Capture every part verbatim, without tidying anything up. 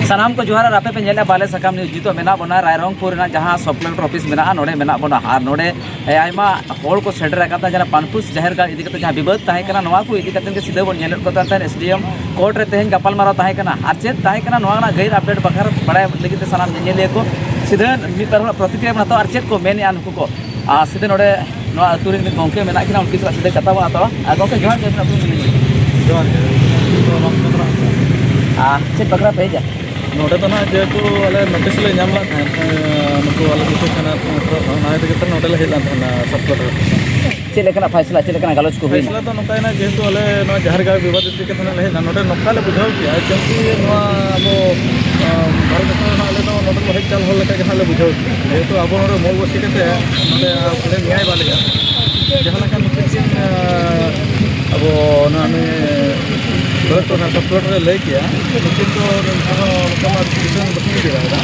ᱥᱟᱱᱟᱢ ᱠᱚ ᱡᱚᱦᱟᱨ᱾ ᱟᱨ ᱟᱯᱮ ᱯᱮ ᱧᱮᱞᱮᱫᱼᱟ ᱵᱟᱞᱮ ᱥᱟᱠᱟᱢ ᱱᱤᱭᱩᱡᱽ᱾ ᱱᱤᱛᱚᱜ ᱢᱮᱱᱟᱜ ᱵᱚᱱᱟ ᱨᱟᱭᱨᱚᱝᱯᱩᱨ ᱨᱮᱱᱟᱜ ᱡᱟᱦᱟᱸ ᱥᱟᱵ ᱠᱚᱞᱮᱠᱴᱚᱨ ᱚᱯᱷᱤᱥ ᱢᱮᱱᱟᱜᱼᱟ, ᱱᱚᱰᱮ ᱢᱮᱱᱟᱜ ᱵᱚᱱᱟ᱾ ᱟᱨ ᱱᱚᱰᱮ, ᱮ, ᱟᱭᱢᱟ ᱦᱚᱲ ᱠᱚ ᱥᱮᱴᱮᱨ ᱟᱠᱟᱱ ᱛᱟᱦᱮᱸ, ᱡᱟᱦᱟᱸ ᱯᱟᱱᱯᱩᱥ ᱡᱟᱦᱮᱨ ᱜᱟᱲ ᱤᱫᱤ ᱠᱟᱛᱮ ᱡᱟᱦᱟᱸ ᱵᱤᱵᱟᱹᱫ ᱛᱟᱦᱮᱸ ᱠᱟᱱᱟ, ᱱᱚᱣᱟ ᱠᱚ ᱤᱫᱤ ᱠᱟᱛᱮ ᱜᱮ ᱥᱤᱫᱷᱟᱹ ᱵᱚᱱ ᱧᱮᱞᱮᱫ ᱠᱚ ᱛᱟᱦᱮᱸ᱾ ᱮᱥ ᱰᱤ ᱮᱢ ᱠᱳᱨᱴ ᱨᱮ ᱛᱮᱦᱮᱧ ᱜᱟᱯᱟᱞᱢᱟᱨᱟᱣ ᱛᱟᱦᱮᱸ ᱠᱟᱱᱟ᱾ ᱟᱨ ᱪᱮᱫ ᱛᱟᱦᱮᱸ ᱠᱟᱱᱟ, ᱱᱚᱣᱟ ᱨᱮᱱᱟᱜ ᱜᱟᱹᱦᱤᱨ ᱟᱯᱰᱮᱴ ᱵᱟᱠᱷᱨᱟ ᱵᱟᱲᱟᱭ ᱞᱟᱹᱜᱤᱫ ᱛᱮ ᱥᱟᱱᱟᱢ ᱧᱮᱧᱮᱞᱤᱭᱟᱹ ᱠᱚ ᱥᱤᱫᱷᱟᱹ ᱢᱤᱫ ᱵᱟᱨ ᱦᱚᱲᱟᱜ ᱯᱨᱚᱛᱤᱠᱨᱤᱭᱟ ᱵᱚᱱ ᱦᱟᱛᱟᱣᱟ᱾ ᱟᱨ ᱪᱮᱫ ᱠᱚ ᱢᱮᱱᱮᱫᱼᱟ ᱱᱩᱠᱩ ᱠᱚ, ᱟᱨ ᱥᱤᱫᱷᱟᱹ ᱱᱚᱰᱮ ᱱᱚᱣᱟ ᱟᱹᱛᱩ ᱨᱮᱱ ᱢᱤᱫ ᱜᱚᱢᱠᱮ ᱢᱮᱱᱟᱜ ᱠᱤᱱᱟ, ᱩᱱᱠᱤᱱ ᱥᱟᱞᱟᱜ ᱥᱤᱫᱷᱟᱹ ᱠᱟᱛᱷᱟ ᱵᱚᱱ ᱦᱟᱛᱟᱣᱟ᱾ ᱟᱨ ᱜᱚᱢᱠᱮ, ᱡᱚᱦᱟᱨ ᱜᱮ, ᱟᱹᱵᱤᱱᱟᱜ ᱧᱩᱛᱩᱢ ᱞᱟᱹᱭ ᱵᱤᱱ᱾ ᱡᱚᱦᱟᱨ ᱜᱮ, ᱤᱧ ᱫᱚ ᱨᱟᱢᱪᱚᱸᱫᱽᱨᱚ ᱦᱟᱸᱥᱫᱟ᱾ ᱟᱨ ᱪᱮᱫ ᱵᱟᱠᱷᱨᱟ ᱯᱮ ᱦᱮᱡ ᱟᱠᱟᱱᱟ? ᱱᱚᱰᱮ ᱫᱚ ᱱᱟᱦᱟᱜ ᱡᱮᱦᱮᱛᱩ ᱟᱞᱮ ᱱᱳᱴᱤᱥ ᱞᱮ ᱧᱟᱢ ᱞᱮᱫ ᱛᱟᱦᱮᱸᱫ, ᱮᱸ, ᱱᱩᱠᱩ ᱟᱞᱮ ᱫᱤᱥᱚᱢ ᱛᱷᱟᱱᱟ ᱠᱷᱚᱱ, ᱚᱱᱟ ᱤᱫᱤ ᱠᱟᱛᱮ ᱱᱚᱰᱮ ᱞᱮ ᱦᱮᱡ ᱞᱮᱱ ᱛᱟᱦᱮᱱᱟ ᱥᱟᱵ ᱠᱚᱞᱮᱠᱴᱚᱨ ᱚᱯᱷᱤᱥ᱾ ᱪᱮᱫ ᱞᱮᱠᱟᱱᱟᱜ ᱯᱷᱟᱭᱥᱞᱟ, ᱪᱮᱫ ᱞᱮᱠᱟᱱᱟᱜ ᱜᱟᱞᱚᱪ ᱠᱚ ᱦᱩᱭᱱᱟ? ᱯᱷᱟᱭᱥᱞᱟ ᱫᱚ ᱱᱚᱝᱠᱟᱭᱮᱱᱟ, ᱡᱮᱦᱮᱛᱩ ᱟᱞᱮ ᱱᱚᱣᱟ ᱡᱟᱦᱮᱨ ᱜᱟᱲ ᱵᱤᱵᱟᱫ ᱤᱫᱤ ᱠᱟᱛᱮ ᱱᱟᱜ ᱞᱮ ᱦᱮᱡ ᱮᱱᱟ, ᱱᱚᱰᱮ ᱱᱚᱝᱠᱟ ᱞᱮ ᱵᱩᱡᱷᱟᱹᱣ ᱠᱮᱜᱼᱟ, ᱡᱮᱢᱛᱤ ᱱᱚᱣᱟ ᱟᱵᱚ, ᱟᱸ, ᱵᱷᱟᱨᱚᱛ ᱫᱤᱥᱚᱢ ᱨᱮᱱᱟᱜ ᱟᱞᱮ ᱫᱚ ᱱᱚᱰᱮ ᱠᱚ ᱦᱮᱡ ᱪᱟᱞ ᱦᱚᱲ ᱞᱮᱠᱟ ᱜᱮ ᱱᱟᱜ ᱞᱮ ᱵᱩᱡᱷᱟᱹᱣ ᱠᱮᱜᱼᱟ᱾ ᱡᱮᱦᱮᱛᱩ ᱟᱵᱚ ᱱᱚᱰᱮ ᱢᱩᱞ ᱵᱟᱹᱥᱤ ᱠᱟᱛᱮ ᱱᱚᱰᱮ ᱱᱮᱭᱟᱭ ᱵᱟᱞᱮ ᱧᱟᱢ᱾ ᱡᱟᱦᱟᱸ ᱞᱮᱠᱟ ᱱᱩᱠᱤᱱ ᱠᱤᱱ, ᱟᱸ, ᱟᱵᱚ ᱱᱚᱣᱟ ᱱᱩᱭ ᱠᱚᱞᱮᱠᱴᱚᱨ ᱥᱟᱵ ᱠᱚᱞᱮᱠᱴᱚᱨ ᱞᱟᱹᱭ ᱠᱮᱜᱼᱟ, ᱱᱩᱠᱤᱱ ᱫᱚ ᱱᱚᱝᱠᱟ ᱫᱚ ᱱᱚᱝᱠᱟ ᱢᱟ ᱫᱤᱥᱚᱢ ᱵᱟᱹᱠᱤᱱ ᱤᱫᱤ ᱫᱟᱲᱮᱭᱟᱜᱼᱟ᱾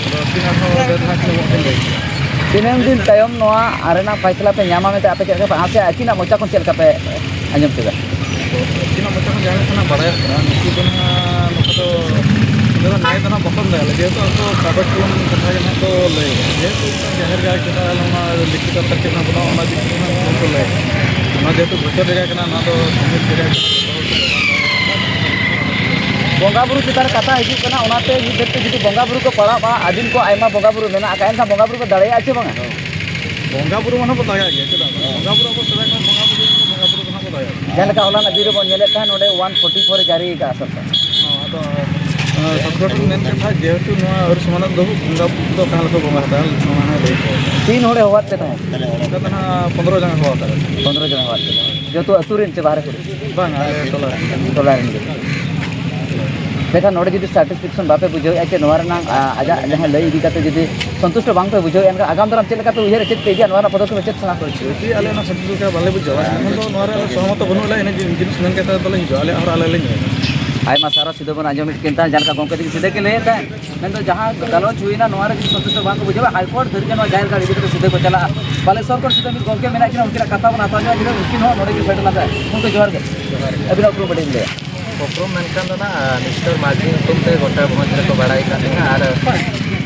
ᱟᱫᱚ ᱟᱹᱠᱤᱱ ᱟᱨᱦᱚᱸ ᱚᱸᱰᱮ ᱫᱚ ᱦᱟᱸᱜ ᱠᱤᱱ ᱮᱢᱚᱜ ᱠᱤᱱ ᱞᱟᱹᱭ ᱠᱮᱜᱼᱟ᱾ ᱛᱤᱱᱟᱹᱝ ᱫᱤᱱ ᱛᱟᱭᱚᱢ ᱱᱚᱣᱟ ᱨᱮᱱᱟᱜ ᱯᱷᱟᱭᱥᱞᱟ ᱯᱮ ᱧᱟᱢᱟ ᱢᱮᱱᱛᱮ ᱟᱯᱮ ᱪᱮᱫ ᱞᱮᱠᱟ ᱯᱮ ᱟᱥᱟᱭᱟ? ᱟᱹᱠᱤᱱᱟᱜ ᱢᱚᱪᱟ ᱠᱷᱚᱱ ᱪᱮᱫ ᱞᱮᱠᱟ ᱯᱮ ᱟᱸᱡᱚᱢ ᱠᱮᱫᱟ? ᱟᱹᱠᱤᱱᱟᱜ ᱢᱚᱪᱟ ᱠᱷᱚᱱ ᱡᱟᱦᱟᱸ ᱞᱮᱠᱟᱱᱟᱜ ᱵᱟᱲᱟᱭᱚᱜ ᱠᱟᱱᱟ, ᱱᱩᱠᱩ ᱫᱚ ᱱᱟᱦᱟᱜ ᱱᱚᱝᱠᱟ ᱫᱚ, ᱱᱚᱝᱠᱟ ᱫᱚ ᱱᱟᱭ ᱫᱚ ᱱᱟᱦᱟᱜ ᱵᱟᱠᱚ ᱞᱟᱹᱭᱟ, ᱡᱮᱦᱮᱛᱩ ᱟᱠᱚ ᱠᱟᱜᱚᱡᱽ ᱠᱚᱞᱚᱢ ᱠᱟᱛᱷᱟ ᱜᱮ ᱱᱟᱦᱟᱜ ᱠᱚ ᱞᱟᱹᱭᱟ᱾ ᱡᱮᱦᱮᱛᱩ ᱢᱤᱫᱴᱟᱝ ᱡᱟᱦᱮᱨ ᱜᱟᱲ ᱪᱮᱛᱟᱱ ᱨᱮ ᱚᱱᱟ ᱞᱤᱠᱷᱤᱛ ᱟᱠᱟᱨ ᱪᱮᱫ ᱦᱚᱸ ᱵᱟᱹᱱᱩᱜᱼᱟ, ᱚᱱᱟ ᱫᱤᱠ ᱫᱤᱭᱮ ᱱᱟᱦᱟᱜ ᱠᱚ ᱞᱟᱹᱭᱟ᱾ ᱚᱱᱟ ᱡᱮᱦᱮᱛᱩ ᱜᱚᱪᱚᱨ ᱡᱟᱭᱜᱟ ᱠᱟᱱᱟ, ᱚᱱᱟ ᱫᱚ ᱥᱚᱢᱟᱡᱽ ᱡᱟᱭᱜᱟ ᱠᱟᱱᱟ᱾ ᱵᱚᱸᱜᱟ ᱵᱩᱨᱩ ᱪᱮᱛᱟᱱ ᱨᱮ ᱠᱟᱛᱷᱟ ᱦᱤᱡᱩᱜ ᱠᱟᱱᱟ, ᱚᱱᱟᱛᱮ ᱢᱤᱫ ᱫᱷᱟᱹᱨᱛᱤ ᱡᱩᱫᱤ ᱵᱚᱸᱜᱟ ᱵᱩᱨᱩ ᱠᱚ ᱯᱟᱲᱟᱜᱼᱟ, ᱟᱹᱫᱤᱢ ᱠᱚ ᱟᱭᱢᱟ ᱵᱚᱸᱜᱟ ᱵᱩᱨᱩ ᱢᱮᱱᱟᱜ ᱟᱠᱟᱫ, ᱮᱱᱠᱷᱟᱱ ᱵᱚᱸᱜᱟ ᱵᱩᱨᱩ ᱠᱚ ᱫᱟᱲᱮᱭᱟᱜᱼᱟ ᱪᱮ ᱵᱟᱝᱟ? ᱵᱚᱸᱜᱟ ᱵᱩᱨᱩ ᱢᱟ ᱱᱟᱦᱟᱜ ᱵᱚ ᱫᱟᱲᱮᱭᱟᱜ ᱜᱮᱭᱟ, ᱪᱮᱫᱟᱜ ᱵᱟᱝ? ᱵᱚᱸᱜᱟ ᱵᱩᱨᱩ ᱟᱵᱚ ᱥᱮᱫᱟᱭ ᱠᱷᱚᱱ ᱵᱚᱸᱜᱟ ᱵᱩᱨᱩ ᱠᱚ ᱵᱚᱸᱜᱟ ᱵᱩᱨᱩ ᱫᱚ ᱱᱟᱦᱟᱜ ᱵᱚ ᱫᱟᱲᱮᱭᱟᱜ ᱜᱮᱭᱟ᱾ ᱡᱟᱦᱟᱸ ᱞᱮᱠᱟ ᱦᱚᱞᱟᱱᱟᱜ ᱫᱤᱱ ᱨᱮᱵᱚᱱ ᱧᱮᱞᱮᱫ ᱛᱟᱦᱮᱸ, ᱱᱚᱰᱮ ᱚᱣᱟᱱ ᱯᱷᱳᱨᱴᱤ ᱯᱷᱳᱨ ᱮ ᱡᱟᱹᱨᱤ ᱟᱠᱟᱫᱼᱟ ᱥᱚᱨᱠᱟᱨ᱾ ᱦᱚᱸ, ᱟᱫᱚ, ᱟᱸ, ᱥᱚᱨᱠᱟᱨ ᱴᱷᱮᱱ ᱢᱮᱱ ᱠᱟᱛᱷᱟ, ᱡᱮᱦᱮᱛᱩ ᱱᱚᱣᱟ ᱟᱹᱨᱩ ᱥᱚᱢᱟᱱᱟᱜ ᱫᱚ ᱵᱚᱸᱜᱟ ᱵᱩᱨᱩ ᱫᱚ ᱚᱠᱟ ᱦᱤᱞᱳᱜ ᱠᱚ ᱵᱚᱸᱜᱟ ᱦᱟᱛᱟᱲᱟ, ᱚᱱᱟ ᱦᱚᱸ ᱞᱟᱹᱭ ᱠᱚ᱾ ᱛᱤᱱ ᱦᱚᱲᱮ ᱦᱚᱦᱚᱣᱟᱫ ᱯᱮ ᱛᱟᱦᱮᱸᱫ? ᱚᱱᱠᱟ ᱫᱚ ᱱᱟᱦᱟᱜ ᱯᱚᱱᱫᱽᱨᱚ ᱡᱚᱱᱟ ᱠᱚ ᱦᱚᱦᱚ ᱦᱟᱛᱟᱲᱟ᱾ ᱯᱚᱱᱫᱽᱨᱚ ᱡᱚᱱᱟ ᱦᱚᱦᱚᱣᱟᱫ ᱯᱮ ᱛᱟᱦᱮᱸᱫ᱾ ᱡᱚᱛᱚ ᱟᱹᱛᱩ ᱨᱮᱱ ᱪᱮ ᱵᱟᱦᱨᱮ ᱠᱚᱨᱮ? ᱵᱟᱝ, ᱟᱞᱮ ᱴᱚᱞᱟ ᱨᱮᱱ᱾ ᱴᱚᱞᱟ ᱨᱮᱱ ᱜᱮ᱾ ᱢᱮᱱᱠᱷᱟᱱ ᱱᱚᱰᱮ ᱡᱩᱫᱤ ᱥᱟᱨᱴᱤᱯᱷᱤᱠᱮᱥᱚᱱ ᱵᱟᱯᱮ ᱵᱩᱡᱷᱟᱹᱣᱮᱫᱼᱟ ᱪᱮ ᱱᱚᱣᱟ ᱨᱮᱱᱟᱜ, ᱟ, ᱟᱡᱟᱜ ᱡᱟᱦᱟᱸ ᱞᱟᱹᱭ ᱤᱫᱤ ᱠᱟᱛᱮ ᱡᱩᱫᱤ ᱥᱚᱱᱛᱩᱥᱴᱚ ᱵᱟᱝ ᱯᱮ ᱵᱩᱡᱷᱟᱹᱣᱮᱫᱼᱟ, ᱮᱱᱠᱷᱟᱱ ᱟᱜᱟᱢ ᱫᱟᱨᱟᱢ ᱪᱮᱫ ᱞᱮᱠᱟ ᱯᱮ ᱩᱭᱦᱟᱹᱨᱟ, ᱪᱮᱫ ᱯᱮ ᱤᱫᱤᱭᱟ ᱱᱚᱣᱟ ᱨᱮᱱᱟᱜ ᱯᱚᱫᱚᱠᱷᱮᱯ ᱪᱮᱫ ᱠᱟᱱᱟ? ᱡᱩᱫᱤ ᱟᱞᱮ ᱚᱱᱟ ᱥᱟᱨᱴᱤᱯᱷᱤᱠᱮᱴ ᱵᱟᱞᱮ ᱵᱩᱡᱷᱟᱹᱣᱟ, ᱮᱱᱠᱷᱟᱱ ᱫᱚ ᱱᱚᱣᱟ ᱨᱮ ᱟᱞᱮ ᱥᱚᱦᱚᱢᱚᱛᱚ ᱵᱟᱹᱱᱩᱜ ᱞᱮᱭᱟ, ᱤᱱᱟᱹ ᱡᱤᱱᱤᱥ ᱢᱮᱱ ᱠᱟᱛᱮ ᱫᱚᱞᱮ ᱦᱤᱡᱩᱜᱼᱟ, ᱟᱞᱮ ᱟᱨ ᱟᱞᱮ ᱞᱮ ᱧᱮᱞᱟ᱾ ᱟᱭᱢᱟ ᱥᱟᱨᱦᱟᱣ᱾ ᱥᱤᱫᱷᱟᱹ ᱵᱚᱱ ᱟᱸᱡᱚᱢᱮᱫ ᱠᱤᱱ ᱛᱟᱦᱮᱸᱫ, ᱡᱟᱦᱟᱸ ᱞᱮᱠᱟ ᱜᱚᱢᱠᱮ ᱛᱟᱹᱠᱤᱱ ᱥᱤᱫᱷᱟᱹ ᱠᱤᱱ ᱞᱟᱹᱭᱮᱫ ᱛᱟᱦᱮᱸᱫ, ᱢᱮᱱᱫᱚ ᱡᱟᱦᱟᱸ ᱜᱟᱞᱚᱪ ᱦᱩᱭᱱᱟ, ᱱᱚᱣᱟ ᱨᱮ ᱡᱩᱫᱤ ᱥᱚᱱᱛᱩᱥᱴᱚ ᱵᱟᱝ ᱠᱚ ᱵᱩᱡᱷᱟᱹᱣᱟ, ᱦᱟᱭ ᱠᱳᱨᱴ ᱫᱷᱟᱹᱨᱤᱡ ᱜᱮ ᱱᱚᱣᱟ ᱡᱟᱦᱮᱨ ᱜᱟᱲ ᱤᱫᱤ ᱠᱟᱛᱮ ᱥᱤᱫᱷᱟᱹ ᱠᱚ ᱪᱟᱞᱟᱜᱼᱟ᱾ ᱵᱟᱞᱮᱥᱚᱨ ᱠᱷᱚᱱ ᱥᱤᱫᱷᱟᱹ ᱢᱤᱫ ᱜᱚᱢᱠᱮ ᱢᱮᱱᱟᱜ ᱠᱤᱱᱟ, ᱩᱱᱠᱤᱱᱟᱜ ᱠᱟᱛᱷᱟ ᱵᱚᱱ ᱦᱟᱛᱟᱣ ᱧᱚᱜᱼᱟ, ᱩᱱᱠᱤᱱ ᱦᱚᱸ ᱱᱚᱰᱮ ᱠᱤᱱ ᱥᱮᱴᱮᱨ ᱞᱮᱱ ᱛᱟᱦᱮᱸᱫ᱾ ᱜᱚᱢᱠᱮ, ᱡᱚᱦᱟᱨ ᱜᱮ᱾ ᱡᱚᱦᱟᱨ ᱜᱮ᱾ ᱟᱹᱵᱤᱱᱟᱜ ᱩᱯᱨᱩᱢ ᱠᱟᱹᱴᱤᱡ ᱞᱟᱹᱭᱟ᱾ ᱩᱯᱨᱩᱢ ᱢᱮᱱᱠᱷᱟᱱ ᱫᱚ ᱱᱟᱜ ᱢᱤᱥᱴᱟᱨ ᱢᱟᱹᱡᱷᱤ ᱧᱩᱛᱩᱢ ᱛᱮ ᱜᱚᱴᱟ ᱵᱷᱚᱸᱡᱽ ᱨᱮᱠᱚ ᱵᱟᱲᱟᱭ ᱠᱟᱜ ᱞᱤᱧᱟ᱾ ᱟᱨ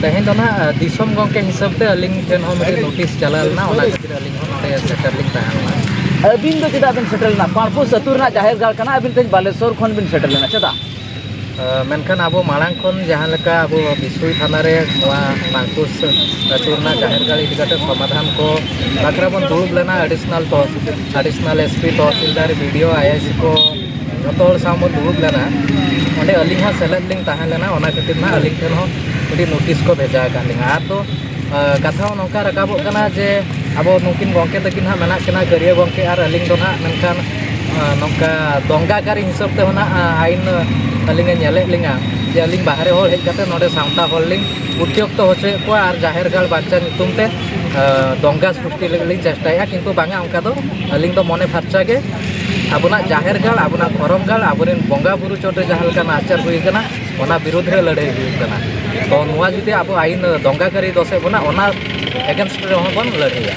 ᱛᱮᱦᱮᱧ ᱫᱚ ᱱᱟᱜ ᱫᱤᱥᱚᱢ ᱜᱚᱢᱠᱮ ᱦᱤᱥᱟᱹᱵ ᱛᱮ ᱟᱹᱞᱤᱧ ᱴᱷᱮᱱ ᱦᱚᱸ ᱢᱤᱫᱴᱤᱡ ᱱᱳᱴᱤᱥ ᱪᱟᱞᱟᱣ ᱞᱮᱱᱟ, ᱚᱱᱟ ᱠᱷᱟᱹᱛᱤᱨ ᱟᱹᱞᱤᱧ ᱦᱚᱸ ᱱᱚᱰᱮ ᱥᱮᱴᱮᱨ ᱞᱤᱧ ᱛᱟᱦᱮᱸ ᱞᱮᱱᱟ᱾ ᱟᱹᱵᱤᱱ ᱫᱚ ᱪᱮᱫᱟᱜ ᱵᱤᱱ ᱥᱮᱴᱮᱨ ᱞᱮᱱᱟ? ᱯᱟᱲᱯᱩᱥ ᱟᱹᱛᱩ ᱨᱮᱱᱟᱜ ᱡᱟᱦᱮᱨ ᱜᱟᱲ ᱠᱟᱱᱟ, ᱟᱹᱵᱤᱱ ᱛᱮᱦᱮᱧ ᱵᱟᱞᱮᱥᱚᱨ ᱠᱷᱚᱱ ᱵᱤᱱ ᱥᱮᱴᱮᱨ ᱞᱮᱱᱟ, ᱪᱮᱫᱟᱜ? ᱢᱮᱱᱠᱷᱟᱱ ᱟᱵᱚ ᱢᱟᱲᱟᱝ ᱠᱷᱚᱱ ᱡᱟᱦᱟᱸ ᱞᱮᱠᱟ ᱟᱵᱚ ᱵᱤᱥᱩᱭ ᱛᱷᱟᱱᱟ ᱨᱮ ᱱᱚᱣᱟ ᱯᱟᱲᱯᱩᱥ ᱟᱹᱛᱩ ᱨᱮᱱᱟᱜ ᱡᱟᱦᱮᱨ ᱜᱟᱲ ᱤᱫᱤ ᱠᱟᱛᱮ ᱥᱚᱢᱟᱫᱷᱟᱱ ᱠᱚ ᱵᱟᱠᱷᱨᱟ ᱵᱚᱱ ᱫᱩᱲᱩᱵ ᱞᱮᱱᱟ, ᱮᱰᱤᱥᱚᱱᱟᱞ ᱛᱚ ᱮᱰᱤᱥᱚᱱᱟᱞ ᱮᱥ ᱯᱤ, ᱛᱚᱦᱥᱤᱞᱫᱟᱨ, B D O, I I C ᱠᱚ ᱡᱚᱛᱚ ᱦᱚᱲ ᱥᱟᱶ ᱵᱚᱱ ᱫᱩᱲᱩᱵ ᱞᱮᱱᱟ᱾ ᱚᱸᱰᱮ ᱟᱹᱞᱤᱧ ᱦᱚᱸ ᱥᱮᱞᱮᱫ ᱞᱤᱧ ᱛᱟᱦᱮᱸ ᱞᱮᱱᱟ, ᱚᱱᱟ ᱠᱷᱟᱹᱛᱤᱨ ᱱᱟᱜ ᱟᱹᱞᱤᱧ ᱴᱷᱮᱱ ᱦᱚᱸ ᱠᱟᱹᱴᱤᱡ ᱱᱳᱴᱤᱥ ᱠᱚ ᱵᱷᱮᱡᱟ ᱟᱠᱟᱫ ᱞᱤᱧᱟ᱾ ᱟᱨ ᱫᱚ ᱠᱟᱛᱷᱟ ᱦᱚᱸ ᱱᱚᱝᱠᱟ ᱨᱟᱠᱟᱵᱚᱜ ᱠᱟᱱᱟ ᱡᱮ ᱟᱵᱚ ᱱᱩᱠᱤᱱ ᱜᱚᱢᱠᱮ ᱛᱟᱹᱠᱤᱱ ᱦᱟᱸᱜ ᱢᱮᱱᱟᱜ ᱠᱤᱱᱟ, ᱠᱟᱹᱨᱤᱭᱟᱹ ᱜᱚᱢᱠᱮ ᱟᱨ ᱟᱹᱞᱤᱧ ᱫᱚ ᱱᱟᱜ ᱢᱮᱱᱠᱷᱟᱱ ᱱᱚᱝᱠᱟ ᱫᱚᱝᱜᱟᱠᱟᱨᱤ ᱦᱤᱥᱟᱹᱵ ᱛᱮ ᱦᱚᱸ ᱱᱟᱜ ᱟᱹᱭᱤᱱ ᱟᱹᱞᱤᱧᱮ ᱧᱮᱞᱮᱫ ᱞᱤᱧᱟ ᱡᱮ ᱟᱹᱞᱤᱧ ᱵᱟᱦᱨᱮ ᱦᱚᱲ ᱦᱮᱡ ᱠᱟᱛᱮ ᱱᱚᱰᱮ ᱥᱟᱶᱛᱟ ᱦᱚᱲ ᱞᱤᱧ ᱩᱛᱭᱚᱠᱛᱚ ᱦᱚᱪᱚᱭᱮᱫ ᱠᱚᱣᱟ ᱟᱨ ᱡᱟᱦᱮᱨ ᱜᱟᱲ ᱵᱟᱧᱪᱟᱣ ᱧᱩᱛᱩᱢ ᱛᱮ ᱫᱚᱝᱜᱟ ᱥᱨᱤᱥᱴᱤ ᱞᱟᱹᱜᱤᱫ ᱞᱤᱧ ᱪᱮᱥᱴᱟᱭᱮᱫᱼᱟ᱾ ᱠᱤᱱᱛᱩ ᱵᱟᱝᱟ, ᱚᱱᱠᱟ ᱫᱚ ᱟᱹᱞᱤᱧ ᱫᱚ ᱢᱚᱱᱮ ᱯᱷᱟᱨᱪᱟ ᱜᱮ ᱟᱵᱚᱱᱟᱜ ᱡᱟᱦᱮᱨ ᱜᱟᱲ, ᱟᱵᱚᱱᱟᱜ ᱫᱷᱚᱨᱚᱢ ᱜᱟᱲ, ᱟᱵᱚᱨᱮᱱ ᱵᱚᱸᱜᱟ ᱵᱩᱨᱩ ᱪᱚᱴᱨᱮ ᱡᱟᱦᱟᱸ ᱞᱮᱠᱟ ᱱᱟᱦᱟᱪᱟᱨ ᱦᱩᱭ ᱠᱟᱱᱟ, ᱚᱱᱟ ᱵᱤᱨᱩᱫᱽ ᱨᱮ ᱞᱟᱹᱲᱦᱟᱹᱭ ᱦᱩᱭᱩᱜ ᱠᱟᱱᱟ᱾ ᱛᱚ ᱱᱚᱣᱟ ᱡᱩᱫᱤ ᱟᱵᱚ ᱟᱹᱭᱤᱱ ᱫᱚᱝᱜᱟᱠᱟᱨᱤ ᱫᱚᱥᱮᱫ ᱵᱚᱱᱟ, ᱚᱱᱟ ᱮᱜᱮᱱᱥᱴ ᱨᱮᱦᱚᱸ ᱵᱚᱱ ᱞᱟᱹᱲᱦᱟᱹᱭᱟ᱾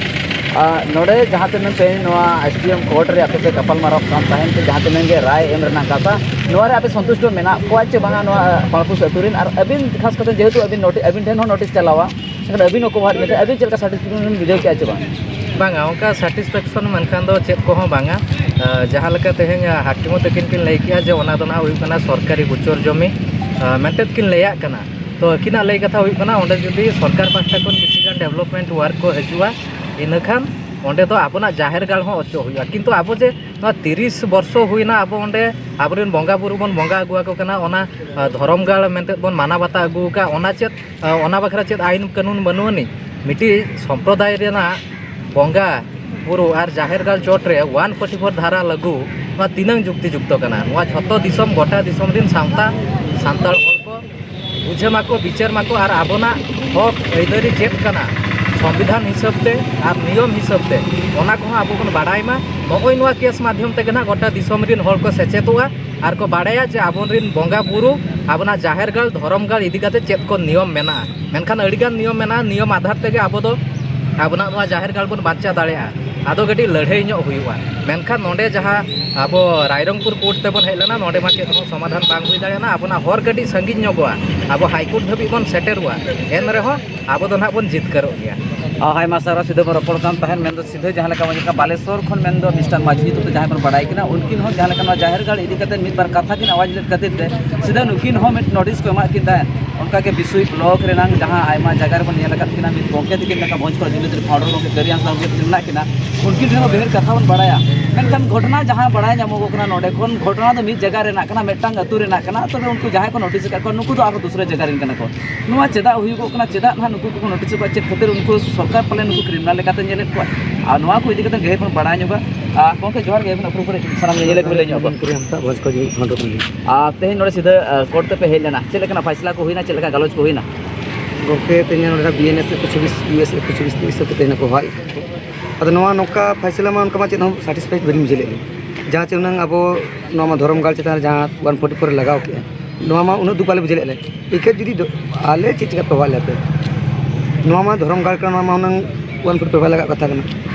ᱟᱨ ᱱᱚᱰᱮ ᱡᱟᱦᱟᱸ ᱛᱤᱱᱟᱹᱜ ᱛᱮᱦᱮᱧ ᱱᱚᱣᱟ ᱮᱥ ᱰᱤ ᱮᱢ ᱠᱳᱨᱴ ᱨᱮ ᱟᱯᱮ ᱯᱮ ᱜᱟᱯᱟᱞ ᱢᱟᱨᱟᱣ ᱠᱟᱱ ᱛᱟᱦᱮᱸᱫ, ᱥᱮ ᱡᱟᱦᱟᱸ ᱛᱤᱱᱟᱹᱜ ᱜᱮ ᱨᱟᱭ ᱮᱢ ᱨᱮᱱᱟᱜ ᱠᱟᱛᱷᱟ, ᱱᱚᱣᱟ ᱨᱮ ᱟᱯᱮ ᱥᱚᱱᱛᱩᱥᱴᱚ ᱢᱮᱱᱟᱜ ᱠᱚᱣᱟ ᱪᱮ ᱵᱟᱝᱟ ᱱᱚᱣᱟ ᱯᱟᱲᱯᱩᱥ ᱟᱹᱛᱩ ᱨᱮᱱ? ᱟᱨ ᱟᱹᱵᱤᱱ ᱠᱷᱟᱥ ᱠᱟᱛᱮ ᱡᱮᱦᱮᱛᱩ ᱟᱹᱵᱤᱱ ᱱᱳᱴᱤ-, ᱟᱹᱵᱤᱱ ᱴᱷᱮᱱ ᱦᱚᱸ ᱱᱳᱴᱤᱥ ᱪᱟᱞᱟᱣᱟ, ᱮᱱᱠᱷᱟᱱ ᱟᱹᱵᱤᱱ ᱦᱚᱸᱠᱚ ᱵᱟᱦᱟᱨ ᱢᱮᱱᱛᱮ ᱟᱹᱵᱤᱱ ᱪᱮᱫ ᱞᱮᱠᱟ ᱥᱟᱴᱤᱥᱯᱷᱮᱠᱥᱚᱱ ᱵᱤᱱ ᱵᱩᱡᱷᱟᱹᱣ ᱠᱮᱜᱼᱟ ᱪᱮ ᱵᱟᱝ? ᱵᱟᱝᱟ, ᱚᱱᱠᱟ ᱥᱟᱴᱤᱥᱯᱷᱮᱠᱥᱚᱱ ᱢᱮᱱᱠᱷᱟᱱ ᱫᱚ ᱪᱮᱫ ᱠᱚᱦᱚᱸ ᱵᱟᱝᱟ᱾ ᱟᱸ, ᱡᱟᱦᱟᱸ ᱞᱮᱠᱟ ᱛᱮᱦᱮᱧ ᱦᱟᱹᱠᱤᱢ ᱛᱟᱹᱠᱤᱱ ᱠᱤᱱ ᱞᱟᱹᱭ ᱠᱮᱜᱼᱟ ᱡᱮ ᱚᱱᱟ ᱫᱚ ᱱᱟᱦᱟᱜ ᱦᱩᱭᱩᱜ ᱠᱟᱱᱟ ᱥᱚᱨᱠᱟᱨᱤ ᱜᱚᱪᱚᱨ ᱡᱚᱢᱤ, ᱟᱸ, ᱢᱮᱱᱛᱮᱫ ᱠᱤᱱ ᱞᱟᱹᱭᱟᱜ ᱠᱟᱱᱟ᱾ ᱛᱚ ᱟᱹᱠᱤᱱᱟᱜ ᱞᱟᱹᱭ ᱠᱟᱛᱷᱟ ᱦᱩᱭᱩᱜ ᱠᱟᱱᱟ, ᱚᱸᱰᱮ ᱡᱩᱫᱤ ᱥᱚᱨᱠᱟᱨ ᱯᱟᱦᱴᱟ ᱠᱷᱚᱱ ᱠᱤᱪᱷᱩ ᱜᱟᱱ ᱰᱮᱵᱷᱞᱚᱯᱢᱮᱱᱴ ᱣᱟᱨᱠ ᱠᱚ ᱦᱤᱡᱩᱜᱼᱟ, ᱤᱱᱟᱹᱠᱷᱟᱱ ᱚᱸᱰᱮ ᱫᱚ ᱟᱵᱚᱱᱟᱜ ᱡᱟᱦᱮᱨ ᱜᱟᱲ ᱦᱚᱸ ᱚᱪᱚᱜ ᱦᱩᱭᱩᱜᱼᱟ᱾ ᱠᱤᱱᱛᱩ ᱟᱵᱚ ᱡᱮ ᱱᱚᱣᱟ ᱛᱤᱨᱤᱥ ᱵᱚᱨᱥᱚ ᱦᱩᱭᱱᱟ, ᱟᱵᱚ ᱚᱸᱰᱮ ᱟᱵᱚᱨᱮᱱ ᱵᱚᱸᱜᱟ ᱵᱩᱨᱩ ᱵᱚᱱ ᱵᱚᱸᱜᱟ ᱟᱹᱜᱩ ᱟᱠᱚ ᱠᱟᱱᱟ, ᱚᱱᱟ, ᱟᱸ, ᱫᱷᱚᱨᱚᱢ ᱜᱟᱲ ᱢᱮᱱᱛᱮᱫ ᱵᱚᱱ ᱢᱟᱱᱟᱣ ᱵᱟᱛᱟᱣ ᱟᱹᱜᱩ ᱟᱠᱟᱫ, ᱚᱱᱟ ᱪᱮᱫ ᱚᱱᱟ ᱵᱟᱠᱷᱨᱟ ᱪᱮᱫ ᱟᱹᱭᱤᱱ ᱠᱟᱹᱱᱩᱱ ᱵᱟᱹᱱᱩᱜ ᱟᱹᱱᱤᱡ? ᱢᱤᱫᱴᱤᱡ ᱥᱚᱢᱯᱨᱚᱫᱟᱭ ᱨᱮᱱᱟᱜ ᱵᱚᱸᱜᱟ ᱵᱩᱨᱩ ᱟᱨ ᱡᱟᱦᱮᱨ ᱜᱟᱲ ᱪᱚᱴ ᱨᱮ ᱚᱣᱟᱱ ᱯᱷᱳᱨᱴᱤ ᱯᱷᱳᱨ ᱫᱷᱟᱨᱟ ᱞᱟᱹᱜᱩ, ᱱᱚᱣᱟ ᱛᱤᱱᱟᱹᱝ ᱡᱩᱠᱛᱤ ᱡᱩᱠᱛᱚ ᱠᱟᱱᱟ? ᱱᱚᱣᱟ ᱡᱷᱚᱛᱚ ᱫᱤᱥᱚᱢ, ᱜᱚᱴᱟ ᱫᱤᱥᱚᱢ ᱨᱮᱱ ᱥᱟᱶᱛᱟ, ᱥᱟᱱᱛᱟᱲ ᱦᱚᱲ ᱠᱚ ᱵᱩᱡᱷᱟᱹᱣ ᱢᱟᱠᱚ, ᱵᱤᱪᱟᱹᱨ ᱢᱟᱠᱚ ᱟᱨ ᱟᱵᱚᱱᱟᱜ ᱦᱚᱠ ᱟᱹᱭᱫᱟᱹᱨᱤ ᱪᱮᱫ ᱠᱟᱱᱟ ᱥᱚᱝᱵᱤᱫᱷᱟᱱ ᱦᱤᱥᱟᱹᱵ ᱛᱮ ᱟᱨ ᱱᱤᱭᱚᱢ ᱦᱤᱥᱟᱹᱵ ᱛᱮ, ᱚᱱᱟ ᱠᱚᱦᱚᱸ ᱟᱵᱚ ᱵᱚᱱ ᱵᱟᱰᱟᱭ ᱢᱟ᱾ ᱱᱚᱜᱼᱚᱭ ᱱᱚᱣᱟ ᱠᱮᱥ ᱢᱟᱫᱽᱫᱷᱚᱢ ᱛᱮᱜᱮ ᱱᱟᱜ ᱜᱚᱴᱟ ᱫᱤᱥᱚᱢ ᱨᱮᱱ ᱦᱚᱲ ᱠᱚ ᱥᱮᱪᱮᱫᱚᱜᱼᱟ ᱟᱨ ᱠᱚ ᱵᱟᱰᱟᱭᱟ ᱡᱮ ᱟᱵᱚᱨᱮᱱ ᱵᱚᱸᱜᱟ ᱵᱩᱨᱩ, ᱟᱵᱚᱱᱟᱜ ᱡᱟᱦᱮᱨ ᱜᱟᱲ, ᱫᱷᱚᱨᱚᱢ ᱜᱟᱲ ᱤᱫᱤ ᱠᱟᱛᱮ ᱪᱮᱫ ᱠᱚ ᱱᱤᱭᱚᱢ ᱢᱮᱱᱟᱜᱼᱟ᱾ ᱢᱮᱱᱠᱷᱟᱱ ᱟᱹᱰᱤᱜᱟᱱ ᱱᱤᱭᱚᱢ ᱢᱮᱱᱟᱜᱼᱟ, ᱱᱤᱭᱚᱢ ᱟᱫᱷᱟᱨ ᱛᱮᱜᱮ ᱟᱵᱚ ᱫᱚ ᱟᱵᱚᱱᱟᱜ ᱱᱚᱣᱟ ᱡᱟᱦᱮᱨ ᱜᱟᱲ ᱵᱚᱱ ᱵᱟᱧᱪᱟᱣ ᱫᱟᱲᱮᱭᱟᱜᱼᱟ᱾ ᱟᱫᱚ ᱠᱟᱹᱴᱤᱡ ᱞᱟᱹᱲᱦᱟᱹᱭ ᱧᱚᱜ ᱦᱩᱭᱩᱜᱼᱟ᱾ ᱢᱮᱱᱠᱷᱟᱱ ᱱᱚᱰᱮ ᱡᱟᱦᱟᱸ ᱟᱵᱚ ᱨᱟᱭᱨᱚᱝᱯᱩᱨ ᱠᱳᱨᱴ ᱛᱮᱵᱚᱱ ᱦᱮᱡ ᱞᱮᱱᱟ, ᱱᱚᱰᱮ ᱢᱟ ᱪᱮᱫ ᱦᱚᱸ ᱥᱚᱢᱟᱫᱷᱟᱱ ᱵᱟᱝ ᱦᱩᱭ ᱫᱟᱲᱮᱭᱟᱜᱼᱟ᱾ ᱟᱵᱚᱱᱟᱜ ᱦᱚᱨ ᱠᱟᱹᱴᱤᱡ ᱥᱟᱺᱜᱤᱧ ᱧᱚᱜᱚᱜᱼᱟ, ᱟᱵᱚ ᱦᱟᱭ ᱠᱳᱨᱴ ᱫᱷᱟᱹᱵᱤᱡ ᱵᱚᱱ ᱥᱮᱴᱮᱨᱚᱜᱼᱟ, ᱮᱱ ᱨᱮᱦᱚᱸ ᱟᱵᱚ ᱫᱚ ᱱᱟᱦᱟᱜ ᱵᱚᱱ ᱡᱤᱛᱠᱟᱹᱨᱚᱜ ᱜᱮᱭᱟ᱾ ᱟᱨ ᱟᱭᱢᱟ ᱥᱟᱨᱟ ᱥᱤᱫᱷᱟᱹ ᱵᱚᱱ ᱨᱚᱯᱚᱲ ᱠᱟᱱ ᱛᱟᱦᱮᱸᱫ, ᱢᱮᱱᱫᱚ ᱥᱤᱫᱷᱟᱹ ᱡᱟᱦᱟᱸ ᱞᱮᱠᱟ ᱵᱟᱞᱮᱥᱚᱨ ᱠᱷᱚᱱ ᱢᱮᱱᱫᱚ ᱢᱤᱥᱴᱟᱨ ᱢᱟᱹᱡᱷᱤ ᱧᱩᱛᱩᱢ ᱛᱮ ᱡᱟᱦᱟᱸᱭ ᱵᱚᱱ ᱵᱟᱲᱟᱭ ᱠᱟᱱᱟ, ᱩᱱᱠᱤᱱ ᱦᱚᱸ ᱡᱟᱦᱟᱸ ᱞᱮᱠᱟ ᱱᱚᱣᱟ ᱡᱟᱦᱮᱨ ᱜᱟᱲ ᱤᱫᱤ ᱠᱟᱛᱮ ᱢᱤᱫ ᱵᱟᱨ ᱠᱟᱛᱷᱟ ᱠᱤᱱ ᱟᱣᱟᱡᱽ ᱞᱮᱫ ᱠᱷᱟᱹᱛᱤᱨ ᱛᱮ ᱥᱤᱫᱷᱟᱹ ᱱᱩᱠᱤᱱ ᱦᱚᱸ ᱢᱤᱫ ᱱᱳᱴᱤᱥ ᱠᱚ ᱮᱢᱟᱜ ᱠᱤᱱ ᱛᱟᱦᱮᱸᱫ᱾ ᱚᱱᱠᱟᱜᱮ ᱵᱤᱥᱩᱭ ᱵᱞᱚᱠ ᱨᱮᱱᱟᱝ ᱡᱟᱦᱟᱸ ᱟᱭᱢᱟ ᱡᱟᱭᱜᱟ ᱨᱮᱵᱚᱱ ᱧᱮᱞ ᱟᱠᱟᱫ ᱠᱤᱱᱟ, ᱢᱤᱫ ᱜᱚᱢᱠᱮ ᱛᱟᱹᱠᱤᱱ ᱞᱮᱠᱟ ᱵᱷᱚᱸᱡᱽ ᱠᱚᱲᱟ ᱡᱩᱢᱤᱫ ᱨᱮ ᱯᱷᱟᱣᱩᱱᱰᱟᱨ ᱜᱚᱢᱠᱮ ᱠᱟᱹᱨᱤ ᱦᱟᱸᱥᱫᱟ ᱜᱚᱢᱠᱮ ᱛᱟᱹᱠᱤᱱ ᱢᱮᱱᱟᱜ ᱠᱤᱱᱟ, ᱩᱱᱠᱤᱱ ᱴᱷᱮᱱ ᱦᱚᱸ ᱰᱷᱮᱨ ᱠᱟᱛᱷᱟ ᱵᱚᱱ ᱵᱟᱲᱟᱭᱟ᱾ ᱢᱮᱱᱠᱷᱟᱱ ᱜᱷᱚᱴᱚᱱᱟ ᱡᱟᱦᱟᱸ ᱵᱟᱲᱟᱭ ᱧᱟᱢᱚᱜᱚᱜ ᱠᱟᱱᱟ ᱱᱚᱰᱮ ᱠᱷᱚᱱ, ᱜᱷᱚᱴᱚᱱᱟ ᱫᱚ ᱢᱤᱫ ᱡᱟᱭᱜᱟ ᱨᱮᱱᱟᱜ ᱠᱟᱱᱟ, ᱢᱤᱫᱴᱟᱝ ᱟᱹᱛᱩ ᱨᱮᱱᱟᱜ ᱠᱟᱱᱟ, ᱛᱚᱵᱮ ᱩᱱᱠᱩ ᱡᱟᱦᱟᱸᱭ ᱠᱚ ᱱᱳᱴᱤᱥ ᱟᱠᱟᱫ ᱠᱚᱣᱟ, ᱱᱩᱠᱩ ᱫᱚ ᱟᱨᱦᱚᱸ ᱫᱩᱥᱨᱟᱹ ᱡᱟᱭᱜᱟ ᱨᱮᱱ ᱠᱟᱱᱟ ᱠᱚ᱾ ᱱᱚᱣᱟ ᱪᱮᱫᱟᱜ ᱦᱩᱭᱩᱜᱚᱜ ᱠᱟᱱᱟ, ᱪᱮᱫᱟᱜ ᱱᱟᱦᱟᱜ ᱱᱩᱠᱩ ᱠᱚᱠᱚ ᱱᱳᱴᱤᱥ ᱟᱠᱟᱫ, ᱪᱮᱫ ᱠᱷᱟᱹᱛᱤᱨ ᱩᱱᱠᱩ ᱥᱚᱨᱠᱟᱨ ᱯᱟᱞᱮ ᱱᱩᱠᱩ ᱠᱨᱤᱢᱤᱱᱟᱞ ᱞᱮᱠᱟᱛᱮ ᱧᱮᱞᱮᱫ ᱠᱚᱣᱟ? ᱟᱨ ᱱᱚᱣᱟ ᱠᱚ ᱤᱫᱤ ᱠᱟᱛᱮ ᱜᱟᱹᱦᱤᱨ ᱵᱚᱱ ᱵᱟᱲᱟᱭ ᱧᱚᱜᱟ᱾ ᱟᱨ ᱜᱚᱢᱠᱮ, ᱡᱚᱦᱟᱨ ᱜᱮ, ᱟᱹᱵᱤᱱ ᱩᱯᱨᱩᱢ ᱠᱚᱨᱮ ᱥᱟᱱᱟᱢ ᱧᱮᱧᱮᱞᱤᱭᱟᱹ ᱠᱚ ᱞᱟᱹᱭ ᱧᱚᱜ ᱟᱠᱚ᱾ ᱠᱚᱨᱮ ᱦᱟᱸᱥᱫᱟ, ᱵᱷᱚᱸᱡᱽ ᱠᱚ ᱡᱩᱢᱤᱫ ᱯᱷᱟᱣᱩᱱᱰᱟᱨ ᱠᱟᱱᱟᱞᱤᱧ᱾ ᱟᱨ ᱛᱮᱦᱮᱧ ᱱᱚᱰᱮ ᱥᱤᱫᱷᱟᱹ, ᱟᱸ, ᱠᱳᱨᱴ ᱛᱮᱯᱮ ᱦᱮᱡ ᱞᱮᱱᱟ, ᱪᱮᱫ ᱞᱮᱠᱟᱱᱟᱜ ᱯᱷᱟᱭᱥᱞᱟ ᱠᱚ ᱦᱩᱭᱱᱟ, ᱪᱮᱫ ᱞᱮᱠᱟ ᱜᱟᱞᱚᱪ ᱠᱚ ᱦᱩᱭᱱᱟ? ᱜᱚᱢᱠᱮ, ᱛᱮᱦᱮᱧ ᱱᱚᱰᱮ ᱵᱤ ᱮᱱ ᱮᱥ ᱮᱠᱥᱚ ᱪᱷᱚᱵᱵᱤᱥ, ᱤᱭᱩ ᱮᱥ ᱮᱠᱥᱚ ᱪᱷᱚᱵᱵᱤᱥ ᱛᱮ ᱦᱤᱥᱟᱹᱵ ᱛᱮ ᱛᱮᱦᱮᱧ ᱠᱚ ᱦᱚᱦᱚᱣᱟᱫ ᱞᱮ ᱛᱟᱦᱮᱸᱫ᱾ ᱟᱫᱚ ᱱᱚᱣᱟ ᱱᱚᱝᱠᱟ ᱯᱷᱟᱭᱥᱞᱟ ᱢᱟ ᱚᱱᱠᱟ ᱢᱟ ᱪᱮᱫ ᱦᱚᱸ ᱥᱟᱴᱤᱥᱯᱷᱟᱭᱤᱰ ᱵᱟᱹᱞᱤᱧ ᱵᱩᱡᱷᱟᱹᱣ ᱞᱮᱫ ᱞᱤᱧ᱾ ᱡᱟᱦᱟᱸ ᱪᱮ ᱦᱩᱱᱟᱹᱝ ᱟᱵᱚ ᱱᱚᱣᱟ ᱢᱟ ᱫᱷᱚᱨᱚᱢ ᱜᱟᱲ ᱪᱮᱛᱟᱱ ᱨᱮ ᱡᱟᱦᱟᱸ ᱚᱣᱟᱱ ᱯᱷᱳᱨᱴᱤ ᱯᱷᱳᱨ ᱞᱮ ᱞᱟᱜᱟᱣ ᱠᱮᱫᱼᱟ, ᱱᱚᱣᱟ ᱢᱟ ᱩᱱᱟᱹᱜ ᱫᱩᱠ ᱵᱟᱞᱮ ᱵᱩᱡᱷᱟᱹᱣ ᱞᱮᱫ ᱞᱮ᱾ ᱮᱱᱠᱷᱟᱱ ᱡᱩᱫᱤ ᱫᱚ ᱟᱞᱮ ᱪᱮᱫ ᱪᱤᱠᱟᱹ ᱯᱮ ᱦᱚᱦᱚᱣᱟᱫ ᱞᱮᱭᱟ ᱟᱯᱮ? ᱱᱚᱣᱟ ᱢᱟ ᱫᱷᱚᱨᱚᱢ ᱜᱟᱲ ᱠᱟᱱᱟ, ᱱᱚᱣᱟ ᱢᱟ ᱦᱩᱱᱟᱹᱝ ᱚᱣᱟᱱ ᱯᱷᱳᱨᱴᱤ ᱯᱷᱳᱨ ᱵᱟᱭ ᱞᱟᱜᱟᱜ ᱠᱟᱛᱷᱟ ᱠᱟᱱᱟ᱾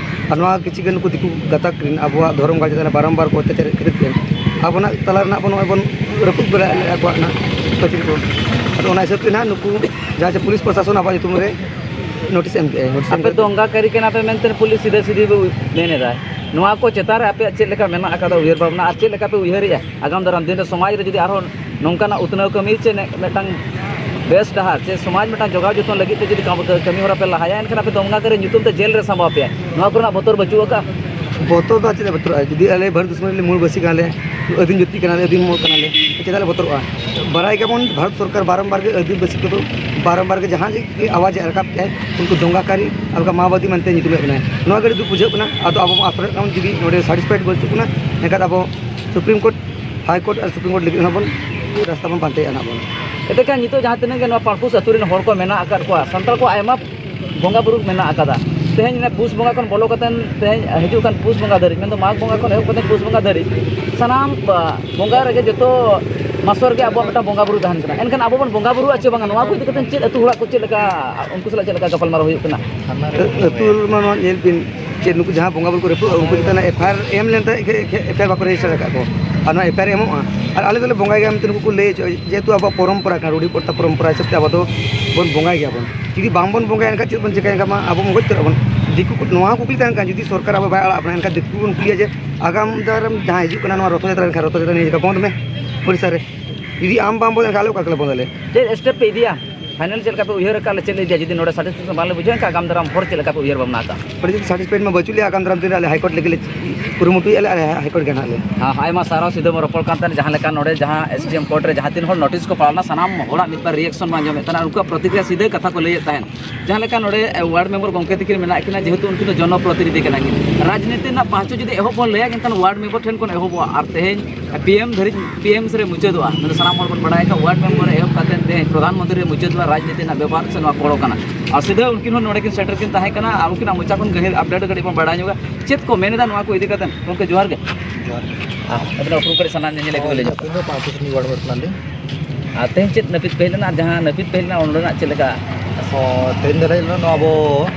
ᱟᱨ ᱱᱚᱣᱟ ᱠᱤᱪᱷᱩ ᱜᱟᱱ ᱱᱩᱠᱩ ᱫᱤᱠᱩ ᱜᱟᱛᱟᱠ ᱨᱮᱱ ᱟᱵᱚᱣᱟᱜ ᱫᱷᱚᱨᱚᱢ ᱜᱟᱲ ᱪᱮᱛᱟᱱ ᱨᱮ ᱵᱟᱨᱚᱢᱵᱟᱨ ᱠᱚ ᱚᱛᱛᱟᱪᱟᱨᱮᱫ ᱠᱷᱟᱹᱛᱤᱨ ᱛᱮ ᱟᱵᱚᱱᱟᱜ ᱛᱟᱞᱟ ᱨᱮᱱᱟᱜ ᱵᱚᱱ ᱱᱚᱜᱼᱚᱭ ᱵᱚᱱ ᱨᱟᱹᱯᱩᱫ ᱵᱟᱲᱟ ᱞᱮᱫ ᱟᱠᱚᱣᱟᱜ ᱱᱟᱜ ᱯᱟᱹᱪᱨᱤ ᱠᱚ᱾ ᱟᱫᱚ ᱚᱱᱟ ᱦᱤᱥᱟᱹᱵ ᱛᱮ ᱱᱟᱜ ᱱᱩᱠᱩ ᱡᱟᱦᱟᱸ ᱪᱮ ᱯᱩᱞᱤᱥ ᱯᱨᱚᱥᱟᱥᱚᱱ ᱟᱵᱚᱣᱟᱜ ᱧᱩᱛᱩᱢ ᱨᱮ ᱱᱳᱴᱤᱥ ᱮᱢ ᱠᱮᱜᱼᱟᱭ᱾ ᱱᱳᱴᱤᱥ ᱮᱢ ᱟᱯᱮ ᱠᱟᱛᱮ ᱫᱚᱝᱜᱟᱠᱟᱨᱤ ᱠᱟᱱᱟ ᱯᱮ ᱢᱮᱱᱛᱮ ᱯᱩᱞᱤᱥ ᱥᱤᱫᱷᱟᱹ ᱥᱤᱫᱷᱤ ᱢᱮᱱ ᱮᱫᱟᱭ᱾ ᱱᱚᱣᱟ ᱠᱚ ᱪᱮᱛᱟᱱ ᱨᱮ ᱟᱯᱮᱭᱟᱜ ᱪᱮᱫ ᱞᱮᱠᱟ ᱢᱮᱱᱟᱜ ᱟᱠᱟᱫᱟ ᱩᱭᱦᱟᱹᱨ ᱵᱷᱟᱵᱽᱱᱟ ᱟᱨ ᱪᱮᱫ ᱞᱮᱠᱟ ᱯᱮ ᱩᱭᱦᱟᱹᱨᱮᱜᱼᱟ ᱟᱜᱟᱢ ᱫᱟᱨᱟᱢ ᱫᱤᱱ ᱨᱮ ᱥᱚᱢᱟᱡᱽ ᱨᱮ ᱡᱩᱫᱤ ᱟᱨᱦᱚᱸ ᱱᱚᱝᱠᱟᱱᱟᱜ ᱩᱛᱱᱟᱹᱣ ᱠᱟᱹᱢᱤ ᱪᱮ ᱱᱮ-, ᱢᱤᱫᱴᱟᱝ ᱵᱮᱥ ᱰᱟᱦᱟᱨ ᱪᱮ ᱥᱚᱢᱟᱡᱽ ᱢᱤᱫᱴᱟᱝ ᱡᱚᱜᱟᱣ ᱡᱚᱛᱚᱱ ᱞᱟᱹᱜᱤᱫ ᱛᱮ ᱡᱩᱫᱤ ᱠᱟᱹᱢᱤ, ᱠᱟᱹᱢᱤ ᱦᱚᱨᱟ ᱯᱮ ᱞᱟᱦᱟᱭᱟ, ᱮᱱᱠᱷᱟᱱ ᱟᱯᱮ ᱫᱚᱝᱜᱟᱠᱟᱨᱤ ᱧᱩᱛᱩᱢ ᱛᱮ ᱡᱮᱞ ᱨᱮ ᱥᱟᱢᱵᱟᱣ ᱯᱮᱭᱟ᱾ ᱱᱚᱣᱟ ᱠᱚᱨᱮᱱᱟᱜ ᱵᱚᱛᱚᱨ ᱵᱟᱹᱪᱩᱜ ᱟᱠᱟᱫᱼᱟ? ᱵᱚᱛᱚᱨ ᱫᱚ ᱪᱮᱫ ᱞᱮ ᱵᱚᱛᱚᱨᱚᱜᱼᱟ? ᱡᱩᱫᱤ ᱟᱞᱮ ᱵᱷᱟᱨᱚᱛ ᱫᱤᱥᱚᱢ ᱨᱮᱱ ᱢᱩᱞ ᱵᱟᱹᱥᱤ ᱠᱟᱱᱟᱞᱮ, ᱟᱹᱫᱤᱢ ᱡᱟᱹᱛᱤ ᱠᱟᱱᱟᱞᱮ, ᱟᱹᱫᱤᱢ ᱦᱚᱲ ᱠᱟᱱᱟᱞᱮ, ᱪᱮᱫᱟᱜ ᱞᱮ ᱵᱚᱛᱚᱨᱚᱜᱼᱟ? ᱵᱟᱲᱟᱭ ᱜᱮᱭᱟᱵᱚᱱ ᱵᱷᱟᱨᱚᱛ ᱥᱚᱨᱠᱟᱨ ᱵᱟᱨᱚᱢᱵᱟᱨ ᱜᱮ ᱟᱹᱫᱤᱵᱟᱹᱥᱤ ᱠᱚᱫᱚ ᱵᱟᱨᱚᱢᱵᱟᱨ ᱜᱮ ᱡᱟᱦᱟᱸ ᱜᱮ ᱟᱣᱟᱡᱽ ᱮ ᱨᱟᱠᱟᱵ ᱠᱮᱫᱼᱟᱭ, ᱩᱱᱠᱩ ᱫᱚᱝᱜᱟᱠᱟᱨᱤ ᱟᱨ ᱵᱟᱠᱷᱟᱱ ᱢᱟᱣᱵᱟᱫᱤ ᱢᱮᱱᱛᱮ ᱧᱩᱛᱩᱢᱮᱫ ᱵᱚᱱᱟᱭ᱾ ᱱᱚᱣᱟ ᱜᱮ ᱟᱹᱰᱤ ᱫᱩᱠ ᱵᱩᱡᱷᱟᱹᱜ ᱠᱟᱱᱟ᱾ ᱟᱫᱚ ᱟᱵᱚ ᱵᱚᱱ ᱟᱥᱨᱚᱭᱮᱫ ᱠᱟᱱᱟ, ᱡᱩᱫᱤ ᱱᱚᱰᱮ ᱥᱟᱴᱤᱥᱯᱷᱟᱭᱤᱰ ᱵᱟᱹᱪᱩᱜ ᱵᱚᱱᱟ, ᱮᱱᱠᱷᱟᱱ ᱟᱵᱚ ᱥᱩᱯᱨᱤᱢ ᱠᱳᱨᱴ, ᱦᱟᱭ ᱠᱳᱨᱴ ᱟᱨ ᱥᱩᱯᱨᱤᱢ ᱠᱳᱨᱴ ᱞᱟᱹᱜᱤᱫ ᱦᱚᱸ ᱵᱚᱱ ᱨᱟᱥᱛᱟ ᱵᱚᱱ ᱯᱟᱱᱛᱮᱭᱮᱫᱼᱟ ᱱᱟᱜ ᱵᱚᱱ᱾ ᱮᱱᱛᱮ ᱠᱷᱟᱱ ᱱᱤᱛᱚᱜ ᱡᱟᱦᱟᱸ ᱛᱤᱱᱟᱹᱜ ᱜᱮ ᱱᱚᱣᱟ ᱯᱟᱸᱰᱯᱩᱥ ᱟᱹᱛᱩ ᱨᱮᱱ ᱦᱚᱲ ᱠᱚ ᱢᱮᱱᱟᱜ ᱟᱠᱟᱫ ᱠᱚᱣᱟ, ᱥᱟᱱᱛᱟᱲ ᱠᱚᱣᱟᱜ ᱟᱭᱢᱟ ᱵᱚᱸᱜᱟ ᱵᱩᱨᱩ ᱢᱮᱱᱟᱜ ᱟᱠᱟᱫᱟ᱾ ᱛᱮᱦᱮᱧ ᱚᱱᱟ ᱯᱩᱥ ᱵᱚᱸᱜᱟ ᱠᱷᱚᱱ ᱵᱚᱞᱚ ᱠᱟᱛᱮᱱ ᱛᱮᱦᱮᱧ ᱦᱤᱡᱩᱜ ᱠᱟᱱ ᱯᱩᱥ ᱵᱚᱸᱜᱟ ᱫᱷᱟᱹᱨᱤᱡ, ᱢᱮᱱᱫᱚ ᱢᱟᱜᱽ ᱵᱚᱸᱜᱟ ᱠᱷᱚᱱ ᱮᱦᱚᱵ ᱠᱟᱛᱮ ᱯᱩᱥ ᱵᱚᱸᱜᱟ ᱫᱷᱟᱹᱨᱤᱡ ᱥᱟᱱᱟᱢ, ᱟ, ᱵᱚᱸᱜᱟ ᱨᱮᱜᱮ ᱡᱚᱛᱚ ᱢᱟᱥᱚ ᱨᱮᱜᱮ ᱟᱵᱚᱣᱟᱜ ᱢᱤᱫᱴᱟᱝ ᱵᱚᱸᱜᱟ ᱵᱩᱨᱩ ᱛᱟᱦᱮᱱ ᱠᱟᱱᱟ᱾ ᱮᱱᱠᱷᱟᱱ ᱟᱵᱚ ᱵᱚᱱ ᱵᱚᱸᱜᱟ ᱵᱩᱨᱩᱜᱼᱟ ᱪᱮ ᱵᱟᱝᱟ, ᱱᱚᱣᱟ ᱠᱚ ᱤᱫᱤ ᱠᱟᱛᱮ ᱪᱮᱫ ᱟᱹᱛᱩ ᱦᱚᱲᱟᱜ ᱠᱚ ᱪᱮᱫ ᱞᱮᱠᱟ, ᱩᱱᱠᱩ ᱥᱟᱞᱟᱜ ᱪᱮᱫ ᱞᱮᱠᱟ ᱜᱟᱯᱟᱞᱢᱟᱨᱟᱣ ᱦᱩᱭᱩᱜ ᱠᱟᱱᱟ? ᱟᱹ-, ᱟᱹᱛᱩ ᱨᱮᱢᱟ ᱱᱚᱣᱟ ᱧᱮᱞ ᱵᱤᱱ, ᱡᱮ ᱱᱩᱠᱩ ᱡᱟᱦᱟᱸ ᱵᱚᱸᱜᱟ ᱵᱩᱨᱩ ᱠᱚ ᱨᱟᱹᱯᱩᱫ, ᱩᱱᱠᱩ ᱪᱮᱛᱟᱱ ᱮᱯᱷ ᱟᱭ ᱟᱨ ᱮᱢ ᱞᱮᱱ ᱛᱟᱦᱮᱸᱫ, ᱮᱯᱷ ᱟᱭ ᱟᱨ ᱵᱟᱠᱚ ᱨᱮᱡᱤᱥᱴᱟᱨ ᱟᱠᱟᱫ ᱠᱚ᱾ ᱟᱨ ᱱᱚᱣᱟ ᱮᱯᱷ ᱟᱭ ᱟᱨ ᱮᱢᱚᱜᱼᱟ, ᱟᱨ ᱟᱞᱮ ᱫᱚᱞᱮ ᱵᱚᱸᱜᱟᱭ ᱜᱮᱭᱟ ᱢᱮᱱᱛᱮ ᱱᱩᱠᱩ ᱠᱚ ᱞᱟᱹᱭ ᱦᱚᱪᱚᱭᱮᱫ, ᱡᱮᱦᱮᱛᱩ ᱟᱵᱚᱣᱟᱜ ᱯᱚᱨᱚᱢᱯᱚᱨᱟ ᱠᱟᱱᱟ, ᱨᱩᱲᱤ ᱯᱨᱚᱛᱷᱟ ᱯᱚᱨᱚᱢᱯᱚᱨᱟ ᱦᱤᱥᱟᱹᱵ ᱛᱮ ᱟᱵᱚ ᱫᱚ ᱵᱚᱱ ᱵᱚᱸᱜᱟᱭ ᱜᱮᱭᱟᱵᱚᱱ᱾ ᱡᱩᱫᱤ ᱵᱟᱝᱵᱚᱱ ᱵᱚᱸᱜᱟᱭᱟ, ᱮᱱᱠᱷᱟᱱ ᱪᱮᱫ ᱵᱚᱱ ᱪᱤᱠᱟᱹᱭᱟ? ᱮᱱᱠᱷᱟᱱ ᱢᱟ ᱟᱵᱚ ᱵᱚᱱ ᱜᱚᱡ ᱩᱛᱟᱹᱨᱚᱜ ᱟᱵᱚᱱ᱾ ᱫᱤᱠᱩ ᱠᱚ ᱱᱚᱣᱟ ᱠᱩᱠᱞᱤ ᱛᱟᱦᱮᱱ ᱠᱷᱟᱱ, ᱡᱩᱫᱤ ᱥᱚᱨᱠᱟᱨ ᱟᱵᱚ ᱵᱟᱭ ᱟᱲᱟᱜ ᱵᱚᱱᱟ, ᱮᱱᱠᱷᱟᱱ ᱫᱤᱠᱩ ᱵᱚᱱ ᱠᱩᱞᱤᱭᱟ ᱡᱮ ᱟᱜᱟᱢ ᱫᱟᱨᱟᱢ ᱡᱟᱦᱟᱸ ᱦᱤᱡᱩᱜ ᱠᱟᱱᱟ, ᱱᱚᱣᱟ ᱨᱚᱛᱷᱚ ᱡᱟᱛᱨᱟ, ᱮᱱᱠᱷᱟᱱ ᱨᱚᱛᱷᱚ ᱡᱟᱛᱨᱟ ᱱᱤᱭᱟᱹ ᱡᱟᱭᱜᱟ ᱵᱚᱱᱫᱷ ᱢᱮ ᱳᱰᱤᱥᱟ ᱨᱮ᱾ ᱡᱩᱫᱤ ᱟᱢ ᱵᱟᱢ ᱵᱚᱸᱫᱟ, ᱮᱱᱠᱷᱟᱱ ᱟᱞᱮ ᱚᱠᱟ ᱠᱷᱚᱱ ᱞᱮ ᱵᱚᱸᱫᱟᱞᱮ? ᱪᱮᱫ step ᱯᱮ ᱤᱫᱤᱭᱟ? Final ᱪᱮᱫ ᱞᱮᱠᱟ ᱯᱮ ᱩᱭᱦᱟᱹᱨ ᱟᱠᱟᱫ, ᱞᱮ ᱪᱮᱫ ᱞᱮ ᱤᱫᱤᱭᱟ? ᱡᱩᱫᱤ ᱱᱚᱰᱮ satisfaction ᱵᱟᱝᱞᱮ ᱵᱩᱡᱷᱟᱹᱣ, ᱮᱱᱠᱷᱟᱱ ᱟᱜᱟᱢ ᱫᱟᱨᱟᱢ ᱦᱚᱨ ᱪᱮᱫ ᱞᱮᱠᱟ ᱯᱮ ᱩᱭᱦᱟᱹᱨ ᱵᱷᱟᱵᱽᱱᱟ ᱟᱠᱟᱫ? ᱟᱯᱮ ᱡᱩᱫᱤ satisfied ᱢᱟ ᱵᱟᱹᱪᱩᱜ ᱞᱮᱭᱟ, ᱟᱜᱟᱢ ᱫᱟᱨᱟᱢ ᱫᱤᱱ ᱨᱮ ᱟᱞᱮ High Court ᱞᱟᱹᱜᱤᱫ ᱞᱮ ᱠᱩᱨᱩᱢᱩᱴᱩᱭᱮᱫᱼᱟ, ᱟᱞᱮ High Court ᱜᱮ ᱱᱟᱦᱟᱜ ᱞᱮ᱾ ᱦᱮᱸ, ᱟᱭᱢᱟ ᱥᱟᱨᱦᱟᱣ᱾ ᱥᱤᱫᱷᱟᱹ ᱵᱚᱱ ᱨᱚᱯᱚᱲ ᱠᱟᱱ ᱛᱟᱦᱮᱸᱱᱟ, ᱡᱟᱦᱟᱸ ᱞᱮᱠᱟ ᱱᱚᱰᱮ ᱡᱟᱦᱟᱸ S D M court ᱨᱮ ᱡᱟᱦᱟᱸ ᱛᱤᱱ ᱦᱚᱲ notice ᱠᱚ ᱯᱟᱲᱟᱣ ᱞᱮᱱᱟ, ᱥᱟᱱᱟᱢ ᱦᱚᱲᱟᱜ ᱢᱤᱫ ᱵᱟᱨ reaction ᱵᱚᱱ ᱟᱸᱡᱚᱢᱮᱫ ᱛᱟᱦᱮᱱᱟ, ᱩᱱᱠᱩᱣᱟᱜ ᱯᱨᱚᱛᱤᱠᱨᱤᱭᱟ ᱥᱤᱫᱷᱟᱹ ᱠᱟᱛᱷᱟ ᱠᱚ ᱞᱟᱹᱭᱮᱫ ᱛᱟᱦᱮᱸᱱ᱾ ᱡᱟᱦᱟᱸ ᱞᱮᱠᱟ ᱱᱚᱰᱮ ward member ᱜᱚᱢᱠᱮ ᱛᱟᱹᱠᱤᱱ ᱢᱮᱱᱟᱜ ᱠᱤᱱᱟ, ᱡᱮᱦᱮᱛᱩ ᱩᱱᱠᱤᱱ ᱫᱚ ᱡᱚᱱᱚᱯᱨᱚᱛᱤᱱᱤᱫᱷᱤ ᱠᱟᱱᱟ ᱠᱤᱱ, ᱨᱟᱡᱽᱱᱤᱛᱤ ᱨᱮᱱᱟᱜ ᱯᱟᱦᱪᱚ ᱡᱩᱫᱤ ᱮᱦᱚᱵ ᱵᱚᱱ ᱞᱟᱹᱭᱟ, ᱮᱱᱠᱷᱟᱱ ward member ᱴᱷᱮᱱ ᱠᱷᱚᱱ ᱮᱦᱚᱵᱚᱜᱼᱟ᱾ ᱟᱨ ᱛᱮᱦᱮᱧ P M ᱫᱷᱟᱹᱨᱤᱡ, P M ᱨᱮ ᱢᱩᱪᱟᱹᱫᱚᱜᱼᱟ᱾ ᱢᱮᱱᱫᱚ ᱥᱟᱱᱟᱢ ᱦᱚᱲ ᱵᱚᱱ ᱵᱟᱲᱟᱭ ᱟᱠᱟᱫ, ward member ᱨᱮ ᱮᱦᱚᱵ ᱠᱟᱛᱮ ᱛᱮᱦᱮᱧ ᱯᱨᱚᱫᱷᱟᱱ ᱢᱚᱱᱛᱨᱤ ᱨᱮ ᱢᱩᱪᱟᱹᱫᱚᱜᱼᱟ ᱨᱟᱡᱽᱱᱤᱛᱤ ᱨᱮᱱᱟᱜ ᱵᱮᱯᱟᱨ ᱥᱮ ᱱᱚᱣᱟ ᱯᱚᱲᱚ ᱠᱟᱱᱟ᱾ ᱟᱨ ᱥᱤᱫᱷᱟᱹ ᱩᱱᱠᱤᱱ ᱦᱚᱸ ᱱᱚᱰᱮ ᱠᱤᱱ ᱥᱮᱴᱮᱨ ᱠᱤᱱ ᱛᱟᱦᱮᱸ ᱠᱟᱱᱟ ᱟᱨ ᱩᱱᱠᱤᱱᱟᱜ ᱢᱚᱪᱟ ᱠᱷᱚᱱ ᱜᱟᱹᱦᱤᱨ update ᱠᱟᱹᱴᱤᱡ ᱵᱚᱱ ᱵᱟᱲᱟᱭ ᱧᱚᱜᱟ, ᱪᱮᱫ ᱠᱚ ᱢᱮᱱ ᱮᱫᱟ ᱱᱚᱣᱟ ᱠᱚ ᱤᱫᱤ ᱠᱟᱛᱮ᱾ ᱜᱚᱢᱠᱮ, ᱡᱚᱦᱟᱨ ᱜᱮ᱾ ᱡᱚᱦᱟᱨ ᱜᱮ᱾ ᱟᱨ ᱟᱹᱵᱤᱱᱟᱜ ᱩᱯᱨᱩᱢ ᱠᱟᱹᱴᱤᱡ ᱥᱟᱱᱟᱢ ᱧᱮᱧᱮᱞᱤᱭᱟᱹ ᱠᱚ ᱞᱟᱹᱭ ᱧᱚᱜ ᱠᱟᱜ᱾ ᱤᱧ ᱫᱚ ᱯᱟᱸᱪ ᱥᱩᱥᱱᱤ ward ᱢᱮᱢᱵᱟᱨ ᱠᱟᱱᱟᱞᱤᱧ᱾ ᱟᱨ ᱛᱮᱦᱮᱧ ᱪᱮᱫ ᱱᱟᱹᱯᱤᱛ ᱯᱮ ᱦᱮᱡ ᱞᱮᱱᱟ? ᱟᱨ ᱡᱟᱦᱟᱸ ᱱᱟᱹᱯᱤᱛ ᱯᱮ ᱦᱮᱡ ᱞᱮᱱᱟ, ᱚᱸᱰᱮᱱᱟᱜ ᱪᱮᱫ ᱞᱮᱠᱟ? ᱚ, ᱛᱮᱦᱮᱧ ᱫᱚ ᱦᱮᱡ ᱞᱮᱱᱟ ᱱᱚᱣᱟ ᱟᱵᱚ,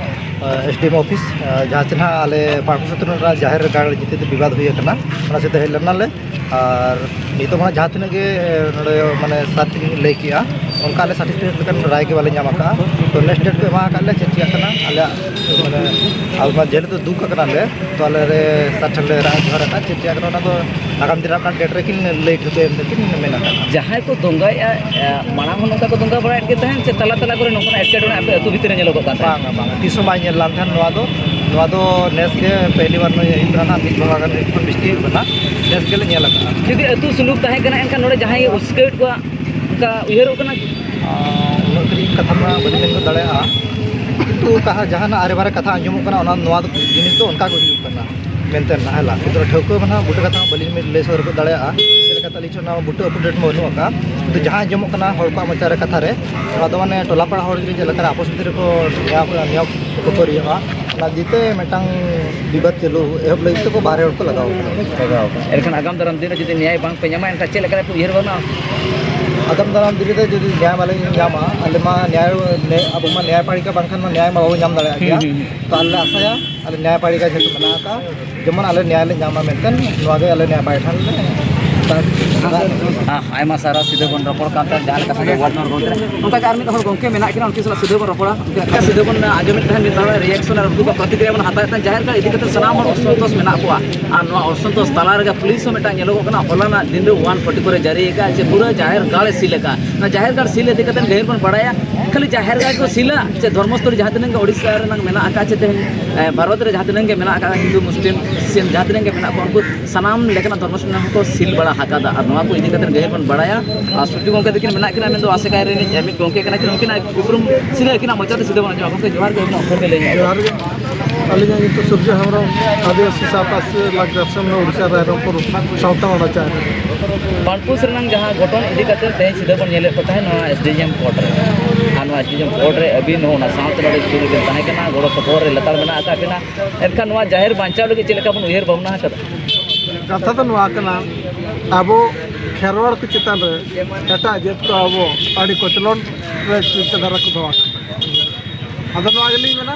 ᱮ, S D M office, ᱮ, ᱡᱟᱦᱟᱸ ᱪᱮ ᱱᱟᱦᱟᱜ ᱟᱞᱮ ᱯᱟᱸᱪ ᱥᱩᱥᱱᱤ ᱨᱮᱱᱟᱜ ᱡᱟᱦᱮᱨ ᱜᱟᱲ ᱧᱩᱛᱩᱢ ᱛᱮ ᱵᱤᱵᱟᱫ ᱦᱩᱭ ᱟᱠᱟᱱᱟ, ᱚᱱᱟ ᱥᱮᱫ ᱛᱮ ᱦᱮᱡ ᱞᱮᱱᱟᱞᱮ᱾ ᱟᱨ ᱱᱤᱛᱚᱜ ᱢᱟ ᱡᱟᱦᱟᱸ ᱛᱤᱱᱟᱹᱜ ᱜᱮ, ᱮ, ᱱᱚᱰᱮ ᱢᱟᱱᱮ ᱥᱟᱨ ᱛᱮᱜᱮᱧ ᱞᱟᱹᱭ ᱠᱮᱜᱼᱟ, ᱚᱱᱠᱟ ᱟᱞᱮ satisfied ᱞᱮᱠᱟᱱ ᱨᱟᱭ ᱜᱮ ᱵᱟᱞᱮ ᱧᱟᱢ ᱟᱠᱟᱫᱼᱟ᱾ ᱛᱚ next date ᱠᱚ ᱮᱢᱟ ᱟᱠᱟᱫ ᱞᱮᱭᱟ, ᱪᱮᱫ ᱪᱤᱠᱟᱹᱜ ᱠᱟᱱᱟ ᱟᱞᱮᱭᱟᱜ, ᱢᱟᱱᱮ, ᱟᱵᱚ ᱢᱟ ᱡᱮᱦᱮᱛᱩ ᱫᱩᱠ ᱟᱠᱟᱱᱟᱞᱮ, ᱛᱚ ᱟᱞᱮ ᱨᱮ ᱥᱟᱨ ᱴᱷᱮᱱ ᱞᱮ ᱨᱟᱜ ᱡᱚᱦᱟᱨ ᱟᱠᱟᱫ, ᱪᱮᱫ ᱪᱤᱠᱟᱹᱜ ᱠᱟᱱᱟ ᱚᱱᱟ ᱫᱚ ᱟᱜᱟᱢ ᱫᱤᱱ ᱨᱮ ᱟᱯᱱᱟᱨ date ᱨᱮᱠᱤᱱ ᱞᱟᱹᱭ ᱴᱷᱟᱹᱣᱠᱟᱹᱭᱟ ᱢᱮᱱᱛᱮ ᱠᱤᱱ ᱢᱮᱱ ᱟᱠᱟᱫᱼᱟ᱾ ᱡᱟᱦᱟᱸᱭ ᱠᱚ ᱫᱚᱝᱜᱟᱭᱮᱫᱼᱟ, ᱮ, ᱢᱟᱲᱟᱝ ᱦᱚᱸ ᱱᱚᱝᱠᱟ ᱠᱚ ᱫᱚᱝᱜᱟ ᱵᱟᱲᱟᱭᱮᱫ ᱜᱮ ᱛᱟᱦᱮᱸᱫ, ᱥᱮ ᱛᱟᱞᱟ ᱛᱟᱞᱟ ᱠᱚᱨᱮ ᱱᱚᱝᱠᱟᱱᱟᱜ ᱮᱴᱠᱮᱴᱚᱬᱮ ᱟᱯᱮ ᱟᱹᱛᱩ ᱵᱷᱤᱛᱤᱨ ᱨᱮ ᱧᱮᱞᱚᱜᱚᱜ ᱠᱟᱱ ᱛᱟᱦᱮᱸᱫ? ᱵᱟᱝᱟ, ᱵᱟᱝᱟ, ᱛᱤᱥ ᱦᱚᱸ ᱵᱟᱭ ᱧᱮᱞ ᱞᱮᱱ ᱛᱟᱦᱮᱸᱫ ᱱᱚᱣᱟ ᱫᱚ᱾ ᱱᱚᱣᱟ ᱫᱚ ᱱᱮᱥ ᱜᱮ ᱯᱮᱦᱞᱤ ᱵᱟᱨ ᱱᱚᱜᱼᱚᱭ ᱦᱩᱭᱩᱜ ᱠᱟᱱᱟ, ᱱᱟᱦᱟᱜ ᱢᱤᱫ ᱵᱚᱸᱜᱟ ᱜᱟᱱ ᱦᱩᱭᱩᱜ ᱠᱟᱱᱟ, ᱵᱤᱥᱛᱤ ᱦᱩᱭᱩᱜ ᱠᱟᱱᱟ, ᱱᱮᱥ ᱜᱮᱞᱮ ᱧᱮᱞ ᱟᱠᱟᱫᱼᱟ᱾ ᱡᱩᱫᱤ ᱟᱹᱛᱩ ᱥᱩᱞᱩᱠ ᱛᱟᱦᱮᱸ ᱠᱟᱱᱟ, ᱮᱱᱠᱷᱟᱱ ᱱᱚᱰᱮ ᱡᱟᱦᱟᱸᱭ ᱜᱮ ᱩᱥᱠᱟᱹᱣᱮᱫ ᱠᱚᱣᱟ, ᱚᱱᱠᱟ ᱩᱭᱦᱟᱹᱨᱚᱜ ᱠᱟᱱᱟ? ᱟᱨ ᱩᱱᱟᱹᱜ ᱫᱷᱟᱹᱨᱤᱡ ᱠᱟᱛᱷᱟ ᱢᱟ ᱵᱟᱹᱞᱤᱧ ᱢᱮᱱ ᱜᱚᱫ ᱫᱟᱲᱮᱭᱟᱜᱼᱟ, ᱠᱤᱱᱛᱩ ᱚᱠᱟ ᱡᱟᱦᱟᱱᱟᱜ ᱟᱨᱮ ᱵᱟᱨᱮ ᱠᱟᱛᱷᱟ ᱟᱸᱡᱚᱢᱚᱜ ᱠᱟᱱᱟ, ᱚᱱᱟ, ᱱᱚᱣᱟ ᱫᱚ, ᱡᱤᱱᱤᱥ ᱫᱚ ᱚᱱᱠᱟ ᱜᱮ ᱦᱩᱭᱩᱜ ᱠᱟᱱᱟ ᱢᱮᱱᱛᱮ ᱱᱟᱦᱟᱜ ᱦᱮᱞᱟ᱾ ᱠᱤᱱᱛᱩ ᱴᱷᱟᱹᱣᱠᱟᱹ ᱢᱟ ᱱᱟᱦᱟᱜ ᱵᱩᱴᱟᱹ ᱠᱟᱛᱷᱟ ᱦᱚᱸ ᱵᱟᱹᱞᱤᱧ ᱞᱟᱹᱭ ᱥᱚᱫᱚᱨ ᱜᱚᱫ ᱫᱟᱲᱮᱭᱟᱜᱼᱟ, ᱪᱮᱫ ᱞᱮᱠᱟᱛᱮ ᱟᱹᱞᱤᱧ ᱴᱷᱮᱱ ᱚᱱᱟ ᱵᱩᱴᱟᱹ update ᱢᱟ ᱵᱟᱹᱱᱩᱜ ᱟᱠᱟᱫᱼᱟ᱾ ᱠᱤᱱᱛᱩ ᱡᱟᱦᱟᱸ ᱟᱸᱡᱚᱢᱚᱜ ᱠᱟᱱᱟ ᱦᱚᱲ ᱠᱚᱣᱟᱜ ᱢᱚᱪᱟ ᱨᱮ ᱠᱟᱛᱷᱟ ᱨᱮ, ᱱᱚᱣᱟ ᱫᱚ ᱢᱟᱱᱮ ᱴᱚᱞᱟ ᱯᱟᱲᱟ ᱦᱚᱲ ᱜᱮ ᱪᱮᱫ ᱞᱮᱠᱟᱨᱮ ᱟᱯᱚᱥ ᱵᱷᱤᱛᱤᱨ ᱨᱮᱠᱚ ᱱᱮᱭᱟᱣ ᱠᱚ, ᱱᱮᱭᱟᱣ ᱠᱷᱟᱹᱯᱟᱹᱨᱤᱭᱟᱜᱼᱟ, ᱚᱱᱟ ᱤᱫᱤ ᱛᱮ ᱢᱤᱫᱴᱟᱝ ᱵᱤᱵᱟᱫ ᱪᱟᱹᱞᱩ ᱮᱦᱚᱵ ᱞᱟᱹᱜᱤᱫ ᱛᱮᱠᱚ ᱵᱟᱦᱨᱮ ᱦᱚᱲ ᱠᱚ ᱞᱟᱜᱟᱣ ᱠᱟᱱᱟ᱾ ᱞᱟᱜᱟᱣ ᱠᱟᱱᱟ᱾ ᱮᱱᱠᱷᱟᱱ ᱟᱜᱟᱢ ᱫᱟᱨᱟᱢ ᱫᱤᱱ ᱨᱮ ᱡᱩᱫᱤ ᱱᱮᱭᱟᱭ ᱵᱟᱝ ᱯᱮ ᱧᱟᱢᱟ, ᱮᱱᱠᱷᱟᱱ ᱪᱮᱫ ᱞᱮᱠᱟ ᱨᱮ ᱯᱮ ᱩᱭᱦᱟᱹᱨ ᱵᱷᱟᱵᱽᱱᱟ? ᱟᱜᱟᱢ ᱫᱟᱨᱟᱢ ᱫᱤᱱ ᱨᱮ ᱡᱩᱫᱤ ᱧᱟᱭ ᱵᱟᱞᱮ ᱧᱟᱢᱟ, ᱟᱞᱮ ᱢᱟ ᱧᱟᱭ, ᱱᱮ-, ᱟᱵᱚ ᱢᱟ ᱱᱮᱭᱟᱭ ᱯᱟᱲᱤᱠᱟ ᱵᱟᱝᱠᱷᱟᱱ ᱢᱟ ᱱᱮᱭᱟᱭ ᱢᱟ ᱵᱟᱵᱚ ᱧᱟᱢ ᱫᱟᱲᱮᱭᱟᱜ ᱜᱮᱭᱟ᱾ ᱦᱩᱸ, ᱦᱩᱸ, ᱦᱩᱸ᱾ ᱛᱚ ᱟᱞᱮ ᱞᱮ ᱟᱥᱟᱭᱟ, ᱟᱞᱮ ᱱᱮᱭᱟᱭ ᱯᱟᱲᱤᱠᱟ ᱡᱮᱦᱮᱛᱩ ᱢᱮᱱᱟᱜ ᱟᱠᱟᱫ, ᱡᱮᱢᱚᱱ ᱟᱞᱮ ᱱᱮᱭᱟᱭ ᱞᱮ ᱧᱟᱢᱟ ᱢᱮᱱᱛᱮ, ᱱᱚᱣᱟ ᱜᱮ ᱟᱞᱮ ᱱᱮᱭᱟᱭ ᱯᱟᱲᱤ ᱴᱷᱮᱱ ᱞᱮ ᱦᱮᱸ, ᱟᱭᱢᱟ ᱥᱟᱨᱦᱟᱣ᱾ ᱥᱤᱫᱷᱟᱹ ᱵᱚᱱ ᱨᱚᱯᱚᱲ ᱠᱟᱱ ᱛᱟᱦᱮᱸᱫ, ᱡᱟᱦᱟᱸ ᱞᱮᱠᱟ ᱥᱟᱹᱜᱟᱹᱭ ᱜᱚᱲ ᱜᱚᱢᱠᱮ ᱨᱮ, ᱚᱱᱠᱟ ᱜᱮ ᱟᱨ ᱢᱤᱫ ᱦᱚᱲ ᱜᱚᱢᱠᱮ ᱢᱮᱱᱟᱜ ᱠᱤᱱᱟ, ᱩᱱᱠᱤᱱ ᱥᱟᱞᱟᱜ ᱥᱤᱫᱷᱟᱹ ᱵᱚᱱ ᱨᱚᱯᱚᱲᱟ᱾ ᱩᱱᱠᱤᱱᱟᱜ ᱠᱟᱛᱷᱟ ᱥᱤᱫᱷᱟᱹ ᱵᱚᱱ ᱟᱸᱡᱚᱢᱮᱫ ᱛᱟᱦᱮᱸᱫ, ᱢᱤᱫ ᱦᱚᱲ reaction ᱟᱨ ᱩᱱᱠᱩ ᱠᱚᱣᱟᱜ ᱯᱨᱚᱛᱤᱠᱨᱤᱭᱟ ᱵᱚᱱ ᱦᱟᱛᱟᱣᱮᱫ ᱛᱟᱦᱮᱸᱫ᱾ ᱡᱟᱦᱮᱨ ᱜᱟᱲ ᱤᱫᱤ ᱠᱟᱛᱮ ᱥᱟᱱᱟᱢ ᱦᱚᱲ ᱚᱥᱚᱱᱛᱳᱥ ᱢᱮᱱᱟᱜ ᱠᱚᱣᱟ᱾ ᱟᱨ ᱱᱚᱣᱟ ᱚᱥᱚᱱᱛᱳᱥ ᱛᱟᱞᱟ ᱨᱮᱜᱮ ᱯᱩᱞᱤᱥ ᱦᱚᱸ ᱢᱤᱫᱴᱟᱝ ᱧᱮᱞᱚᱜᱚᱜ ᱠᱟᱱᱟ, ᱦᱚᱞᱟᱱᱟᱜ ᱫᱤᱱ ᱨᱮ ᱚᱣᱟᱱ ᱯᱷᱳᱨᱴᱤ ᱯᱷᱳᱨ ᱮ ᱡᱟᱹᱨᱤ ᱟᱠᱟᱫᱼᱟ ᱡᱮ ᱯᱩᱨᱟᱹ ᱡᱟᱦᱮᱨ ᱜᱟᱲ ᱮ ᱥᱤᱞ ᱟᱠᱟᱫᱼᱟ᱾ ᱚᱱᱟ ᱡᱟᱦᱮᱨ ᱜᱟᱲ ᱥᱤᱞ ᱤᱫᱤ ᱠᱟᱛᱮ ᱜᱟᱹᱦᱤᱨ ᱵᱚᱱ ᱵᱟᱲᱟᱭᱟ, ᱠᱷᱟᱹᱞᱤ ᱡᱟᱦᱮᱨ ᱜᱟᱲ ᱠᱚ ᱥᱤᱞᱟ ᱥᱮ ᱫᱷᱚᱨᱢᱚᱥᱛᱷᱚᱞᱤ ᱡᱟᱦᱟᱸ ᱛᱤᱱᱟᱹᱜ ᱜᱮ ᱳᱰᱤᱥᱟ ᱨᱮᱱᱟᱜ ᱢᱮᱱᱟᱜ ᱟᱠᱟᱫ, ᱪᱮ ᱛᱮᱦᱮᱧ, ᱮ, ᱵᱷᱟᱨᱚᱛ ᱨᱮ ᱡᱟᱦᱟᱸ ᱛᱤᱱᱟᱹᱜ ᱜᱮ ᱢᱮᱱᱟᱜ ᱟᱠᱟᱫ, ᱦᱤᱱᱫᱩ, ᱢᱩᱥᱞᱤᱢ, ᱠᱷᱨᱤᱥᱪᱟᱱ ᱡᱟᱦᱟᱸ ᱛᱤᱱᱟᱹᱜ ᱜᱮ ᱢᱮᱱᱟᱜ ᱠᱚᱣᱟ, ᱩᱱᱠᱩ ᱥᱟᱱᱟᱢ ᱞᱮᱠᱟᱱᱟᱜ ᱫᱷᱚᱨᱢᱚ ᱥᱟᱱᱟᱢ ᱠᱚ ᱥᱤᱞ ᱵᱟᱲᱟ ᱟᱠᱟᱫᱟ᱾ ᱟᱨ ᱱᱚᱣᱟ ᱠᱚ ᱤᱫᱤ ᱠᱟᱛᱮ ᱜᱟᱹᱦᱤᱨ ᱵᱚᱱ ᱵᱟᱲᱟᱭᱟ᱾ ᱟᱨ ᱥᱩᱨᱡᱚ ᱜᱚᱢᱠᱮ ᱛᱟᱹᱠᱤᱱ ᱢᱮᱱᱟᱜ ᱠᱤᱱᱟ, ᱢᱮᱱᱫᱚ ᱟᱥᱮᱠᱟ ᱨᱤᱱᱤᱡ ᱢᱤᱫ ᱜᱚᱢᱠᱮ ᱠᱟᱱᱟ ᱠᱤᱱ, ᱩᱱᱠᱤᱱᱟᱜ ᱩᱯᱨᱩᱢ ᱥᱤᱫᱷᱟᱹ ᱟᱹᱠᱤᱱᱟᱜ ᱢᱚᱪᱟ ᱛᱮ ᱥᱤᱫᱷᱟᱹ ᱵᱚᱱ ᱟᱸᱡᱚᱢᱟ᱾ ᱜᱚᱢᱠᱮ ᱡᱚᱦᱟᱨ ᱜᱮ, ᱟᱹᱵᱤᱱᱟᱜ ᱩᱯᱨᱩᱢ ᱵᱤᱱ ᱞᱟᱹᱭ ᱧᱚᱜ ᱟᱠᱚᱣᱟ᱾ ᱡᱚᱦᱟᱨ ᱜᱮ᱾ ᱟᱹᱞᱤᱧᱟᱜ ᱧᱩᱛᱩᱢ ᱥᱩᱨᱡᱚ ᱦᱮᱢᱵᱨᱚᱢ, ᱟᱹᱫᱤᱵᱟᱹᱥᱤ ᱥᱟᱶᱛᱟ ᱥᱩᱥᱟᱹᱨ ᱞᱟᱠᱪᱟᱨ ᱥᱮᱢᱞᱮᱫ ᱳᱰᱤᱥᱟ ᱨᱟᱭᱨᱚᱝᱯᱩᱨ ᱥᱟᱶᱛᱟ ᱢᱚᱲᱟ ᱪᱟᱭ᱾ ᱯᱟᱱᱯᱩᱥ ᱨᱮᱱᱟᱜ ᱡᱟᱦᱟᱸ ᱜᱷᱚᱴᱚᱱ ᱤᱫᱤ ᱠᱟᱛᱮ ᱛᱮᱦᱮᱧ ᱥᱤᱫᱷᱟᱹ ᱵᱚᱱ ᱧᱮᱞᱮᱫ ᱠᱚ ᱛᱟᱦᱮᱸᱫ ᱱᱚᱣᱟ ᱮᱥ ᱰᱤ ᱮᱢ ᱠᱳᱨᱴ ᱨᱮ, ᱟᱨ ᱱᱚᱣᱟ ᱮᱥ ᱰᱤ ᱮᱢ ᱠᱳᱨᱴ ᱨᱮ ᱟᱹᱵᱤᱱ ᱦᱚᱸ ᱚᱱᱟ ᱥᱟᱶᱛᱮ ᱱᱚᱰᱮ ᱥᱩᱨ ᱨᱮᱵᱤᱱ ᱛᱟᱦᱮᱸ ᱠᱟᱱᱟ, ᱜᱚᱲᱚ ᱥᱚᱯᱚᱦᱚᱫ ᱨᱮ ᱞᱟᱛᱟᱨ ᱢᱮᱱᱟᱜ ᱟᱠᱟᱫ ᱵᱤᱱᱟ᱾ ᱮᱱᱠᱷᱟᱱ ᱱᱚᱣᱟ ᱡᱟᱦᱮᱨ ᱵᱟᱧᱪᱟᱣ ᱞᱟᱹᱜᱤᱫ ᱪᱮᱫ ᱞᱮᱠᱟ ᱵᱚᱱ ᱩᱭᱦᱟᱹᱨ ᱵᱷᱟᱵᱽᱱᱟ ᱟᱠᱟᱫᱟ? ᱠᱟᱛᱷᱟ ᱫᱚ ᱱᱚᱣᱟ ᱠᱟᱱᱟ, ᱟᱵᱚ ᱠᱷᱮᱨᱣᱟᱲ ᱠᱚ ᱪᱮᱛᱟᱱ ᱨᱮ ᱮᱴᱟᱜ ᱡᱟᱹᱛ ᱠᱚ ᱟᱵᱚ ᱟᱹᱰᱤ ᱠᱚᱪᱞᱚᱱ ᱨᱮ ᱪᱤᱱᱛᱟᱹ ᱫᱷᱟᱨᱟ ᱠᱚ ᱫᱚᱦᱚ ᱟᱠᱟᱫᱟ᱾ ᱟᱫᱚ ᱱᱚᱣᱟ ᱜᱮᱞᱤᱧ ᱢᱮᱱᱟ,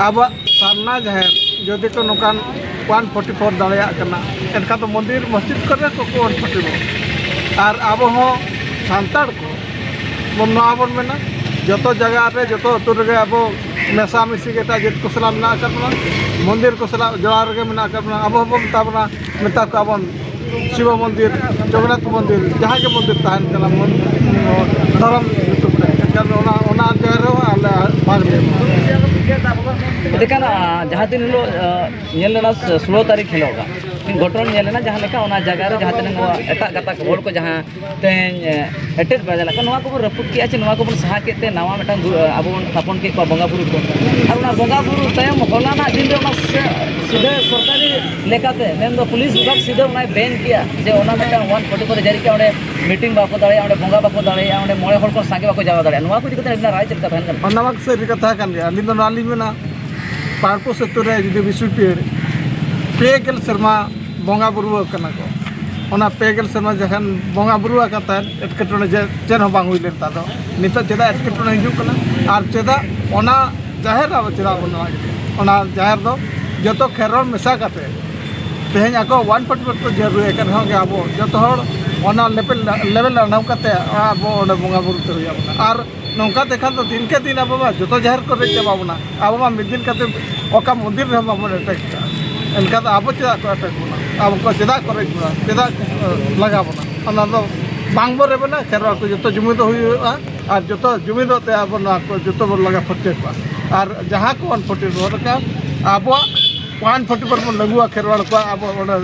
ᱟᱵᱚᱣᱟᱜ ᱥᱟᱨᱱᱟ ᱡᱟᱦᱮᱨ ᱡᱩᱫᱤ ᱠᱚ ᱱᱚᱝᱠᱟᱱ ᱚᱣᱟᱱ ᱯᱷᱳᱨᱴᱤ ᱯᱷᱳᱨ ᱫᱟᱲᱮᱭᱟᱜ ᱠᱟᱱᱟ, ᱮᱱᱠᱷᱟᱱ ᱫᱚ ᱢᱚᱱᱫᱤᱨ ᱢᱚᱥᱡᱤᱫ ᱠᱚᱨᱮ ᱠᱚ ᱚᱣᱟᱱ ᱯᱷᱳᱨᱴᱤ ᱯᱷᱳᱨ᱾ ᱟᱨ ᱟᱵᱚ ᱦᱚᱸ ᱥᱟᱱᱛᱟᱲ ᱠᱚ ᱵᱚᱱ, ᱱᱚᱣᱟ ᱵᱚᱱ ᱢᱮᱱᱟ, ᱡᱚᱛᱚ ᱡᱟᱭᱜᱟ ᱨᱮ, ᱡᱚᱛᱚ ᱟᱹᱛᱩ ᱨᱮᱜᱮ ᱟᱵᱚ ᱢᱮᱥᱟ ᱢᱤᱥᱤ ᱜᱮ ᱮᱴᱟᱜ ᱡᱟᱹᱛ ᱠᱚ ᱥᱟᱞᱟᱜ ᱢᱮᱱᱟᱜ ᱟᱠᱟᱫ ᱵᱚᱱᱟ, ᱢᱚᱱᱫᱤᱨ ᱠᱚ ᱥᱟᱞᱟᱜ ᱡᱚᱲᱟᱣ ᱨᱮᱜᱮ ᱢᱮᱱᱟᱜ ᱟᱠᱟᱫ ᱵᱚᱱᱟ᱾ ᱟᱵᱚ ᱦᱚᱸᱵᱚᱱ ᱢᱮᱛᱟ ᱵᱚᱱᱟ, ᱢᱮᱛᱟ ᱠᱚᱣᱟ ᱵᱚᱱ ᱥᱤᱵᱚ ᱢᱚᱱᱫᱤᱨ, ᱡᱚᱜᱚᱱᱱᱟᱛᱷ ᱢᱚᱱᱫᱤᱨ, ᱡᱟᱦᱟᱸ ᱜᱮ ᱢᱚᱱᱫᱤᱨ ᱛᱟᱦᱮᱱ ᱠᱟᱱᱟ, ᱢᱚᱱ-, ᱫᱷᱚᱨᱚᱢ ᱧᱩᱛᱩᱢ ᱨᱮ, ᱮᱱᱠᱷᱟᱱ ᱚᱱᱟ, ᱚᱱᱟ ᱡᱟᱭᱜᱟ ᱨᱮᱦᱚᱸ ᱟᱞᱮ ᱵᱷᱟᱜᱽ ᱞᱮ ᱮᱢᱟ᱾ ᱮᱱᱠᱷᱟᱱ, ᱟ, ᱡᱟᱦᱟᱸ ᱫᱤᱱ ᱦᱤᱞᱳᱜ, ᱟ, ᱧᱮᱞ ᱞᱮᱱᱟ, ᱥᱳᱞᱳ ᱛᱟᱹᱨᱤᱠᱷ ᱦᱤᱞᱳᱜ ᱜᱷᱚᱴᱚᱱ ᱧᱮᱞ ᱞᱮᱱᱟ, ᱡᱟᱦᱟᱸ ᱞᱮᱠᱟ ᱚᱱᱟ ᱡᱟᱭᱜᱟ ᱨᱮ ᱡᱟᱦᱟᱸ ᱛᱤᱱᱟᱹᱜ ᱱᱚᱣᱟ ᱮᱴᱟᱜ ᱜᱟᱛᱟᱠ ᱦᱚᱲ ᱠᱚ ᱡᱟᱦᱟᱸ ᱛᱮᱦᱮᱧ, ᱮ, ᱮᱴᱮᱫ ᱵᱟᱡᱟᱣ ᱞᱮᱠᱟ, ᱱᱚᱣᱟ ᱠᱚᱵᱚᱱ ᱨᱟᱹᱯᱩᱫ ᱠᱮᱜᱼᱟ, ᱪᱮ ᱱᱚᱣᱟ ᱠᱚᱵᱚᱱ ᱥᱟᱦᱟ ᱠᱮᱫ ᱛᱮ ᱱᱟᱣᱟ ᱢᱤᱫᱴᱟᱝ ᱜᱩ-, ᱟᱵᱚ ᱵᱚᱱ ᱛᱷᱟᱯᱚᱱ ᱠᱮᱫ ᱠᱚᱣᱟ ᱵᱚᱸᱜᱟ ᱵᱩᱨᱩ ᱠᱚ᱾ ᱟᱨ ᱚᱱᱟ ᱵᱚᱸᱜᱟ ᱵᱩᱨᱩ ᱛᱟᱭᱚᱢ ᱦᱚᱞᱟᱱᱟᱜ ᱫᱤᱱ ᱨᱮ ᱚᱱᱟ ᱥᱮ-, ᱥᱤᱫᱷᱟᱹ ᱥᱚᱨᱠᱟᱨᱤ ᱞᱮᱠᱟᱛᱮ, ᱢᱮᱱᱫᱚ ᱯᱩᱞᱤᱥ ᱵᱤᱵᱷᱟᱜᱽ ᱥᱤᱫᱷᱟᱹ ᱚᱱᱟᱭ ᱵᱮᱱ ᱠᱮᱜᱼᱟ, ᱡᱮ ᱚᱱᱟ ᱢᱤᱫᱴᱟᱝ ᱚᱣᱟᱱ ᱯᱷᱳᱨᱴᱤ ᱯᱷᱳᱨ ᱮ ᱡᱟᱹᱨᱤ ᱠᱮᱜᱼᱟ, ᱚᱸᱰᱮ ᱢᱤᱴᱤᱝ ᱵᱟᱠᱚ ᱫᱟᱲᱮᱭᱟᱜᱼᱟ, ᱚᱸᱰᱮ ᱵᱚᱸᱜᱟ ᱵᱟᱠᱚ ᱫᱟᱲᱮᱭᱟᱜᱼᱟ, ᱚᱸᱰᱮ ᱢᱚᱬᱮ ᱦᱚᱲ ᱠᱷᱚᱱ ᱥᱟᱸᱜᱮ ᱵᱟᱠᱚ ᱡᱟᱣᱨᱟ ᱫᱟᱲᱮᱭᱟᱜᱼᱟ᱾ ᱱᱚᱣᱟ ᱠᱚ ᱤᱫᱤ ᱠᱟᱛᱮ ᱟᱹᱵᱤᱱᱟᱜ ᱨᱟᱭ ᱪᱮᱫ ᱞᱮᱠᱟ ᱛᱟᱦᱮᱱ ᱠᱟᱱᱟ? ᱚᱱᱟ ᱢᱟ ᱥᱟᱹᱨᱤ ᱠᱟᱛᱷᱟ ᱠᱟᱱ ᱜᱮ᱾ ᱟᱹᱞᱤᱧ ᱫᱚ ᱱᱚᱣᱟ ᱞᱤᱧ ᱢᱮᱱᱟ, ᱯᱟᱲᱯᱩᱥ ᱟᱹᱛᱩ ᱨᱮ ᱡᱩᱫᱤ ᱵᱤᱥᱱᱩᱯᱤᱭᱟᱹ ᱯᱮ ᱜᱮᱞ ᱥᱮᱨᱢᱟ ᱵᱚᱸᱜᱟ ᱵᱩᱨᱩ ᱟᱠᱟᱱᱟ ᱠᱚ, ᱚᱱᱟ ᱯᱮ ᱜᱮᱞ ᱥᱮᱨᱢᱟ ᱡᱚᱠᱷᱚᱱ ᱵᱚᱸᱜᱟ ᱵᱩᱨᱩ ᱟᱠᱟᱫ ᱛᱟᱦᱮᱸᱫ, ᱮᱴᱠᱮᱴᱚᱬᱮ ᱡᱮ ᱪᱮᱫ ᱦᱚᱸ ᱵᱟᱝ ᱦᱩᱭ ᱞᱮᱱ ᱛᱟᱫᱚ, ᱱᱤᱛᱚᱜ ᱪᱮᱫᱟᱜ ᱮᱴᱠᱮᱴᱚᱬᱮ ᱦᱤᱡᱩᱜ ᱠᱟᱱᱟ? ᱟᱨ ᱪᱮᱫᱟᱜ ᱚᱱᱟ ᱡᱟᱦᱮᱨ ᱟᱵᱚ ᱪᱮᱫᱟᱜ ᱵᱚᱱ ᱱᱚᱣᱟ ᱜᱮ? ᱚᱱᱟ ᱡᱟᱦᱮᱨ ᱫᱚ ᱡᱚᱛᱚ ᱠᱷᱮᱨᱣᱟᱲ ᱢᱮᱥᱟ ᱠᱟᱛᱮ ᱛᱮᱦᱮᱧ ᱟᱠᱚ ᱚᱣᱟᱱ ᱯᱷᱚᱨᱴᱤ ᱯᱷᱳᱨ ᱠᱚ ᱡᱟᱹᱨᱩᱭᱮᱫ ᱠᱟᱱ ᱨᱮᱦᱚᱸ ᱜᱮ ᱟᱵᱚ ᱡᱚᱛᱚ ᱦᱚᱲ ᱚᱱᱟ ᱞᱮᱵᱮᱞ, ᱞᱮᱵᱮᱞ ᱨᱮ ᱟᱬᱜᱚ ᱠᱟᱛᱮ ᱟᱵᱚ ᱚᱸᱰᱮ ᱵᱚᱸᱜᱟ ᱵᱩᱨᱩ ᱛᱮ ᱦᱩᱭ ᱟᱵᱚᱱᱟ᱾ ᱟᱨ ᱱᱚᱝᱠᱟ ᱛᱮᱠᱷᱟᱱ ᱫᱚ ᱫᱤᱱᱠᱮ ᱫᱤᱱ ᱟᱵᱚ ᱢᱟ ᱡᱚᱛᱚ ᱡᱟᱦᱮᱨ ᱠᱚ ᱨᱮᱡ ᱪᱟᱵᱟ ᱵᱚᱱᱟ᱾ ᱟᱵᱚ ᱢᱟ ᱢᱤᱫ ᱫᱤᱱ ᱠᱟᱛᱮ ᱚᱠᱟ ᱢᱚᱱᱫᱤᱨ ᱨᱮᱦᱚᱸ ᱵᱟᱵᱚᱱ ᱮᱴᱮᱠ ᱠᱟᱜᱼᱟ᱾ ᱮᱱᱠᱷᱟᱱ ᱫᱚ ᱟᱵᱚ ᱪᱮᱫᱟᱜ ᱠᱚ ᱮᱴᱮᱠ ᱵᱚᱱᱟ? ᱟᱵᱚ ᱠᱚ ᱪᱮᱫᱟᱜ ᱠᱚ ᱨᱮᱡ ᱵᱚᱱᱟ? ᱪᱮᱫᱟᱜ ᱠᱚ ᱞᱟᱜᱟ ᱵᱚᱱᱟ? ᱚᱱᱟ ᱫᱚ ᱵᱟᱝ ᱵᱚ ᱨᱮᱵᱮᱱᱟ᱾ ᱠᱷᱮᱨᱣᱟᱲ ᱠᱚ ᱡᱚᱛᱚ ᱡᱩᱢᱤᱫᱚᱜ ᱦᱩᱭᱩᱜᱼᱟ᱾ ᱟᱨ ᱡᱚᱛᱚ ᱡᱩᱢᱤᱫᱚᱜ ᱛᱮ ᱟᱵᱚ ᱱᱚᱣᱟ ᱠᱚ ᱡᱚᱛᱚ ᱵᱚᱱ ᱞᱟᱜᱟ ᱯᱷᱟᱨᱪᱟ ᱠᱚᱣᱟ᱾ ᱟᱨ ᱡᱟᱦᱟᱸ ᱠᱚ ᱚᱱ ᱯᱷᱚᱨᱴᱤ ᱯᱷᱳᱨ ᱟᱠᱟᱫ, ᱟᱵᱚᱣᱟᱜ ᱚᱣᱟᱱ ᱯᱷᱚᱨᱴᱤ ᱯᱷᱳᱨ ᱵᱚᱱ ᱞᱟᱹᱜᱩᱣᱟ ᱠᱷᱮᱨᱣᱟᱲ ᱠᱚᱣᱟ᱾ ᱟᱵᱚ ᱚᱸᱰᱮ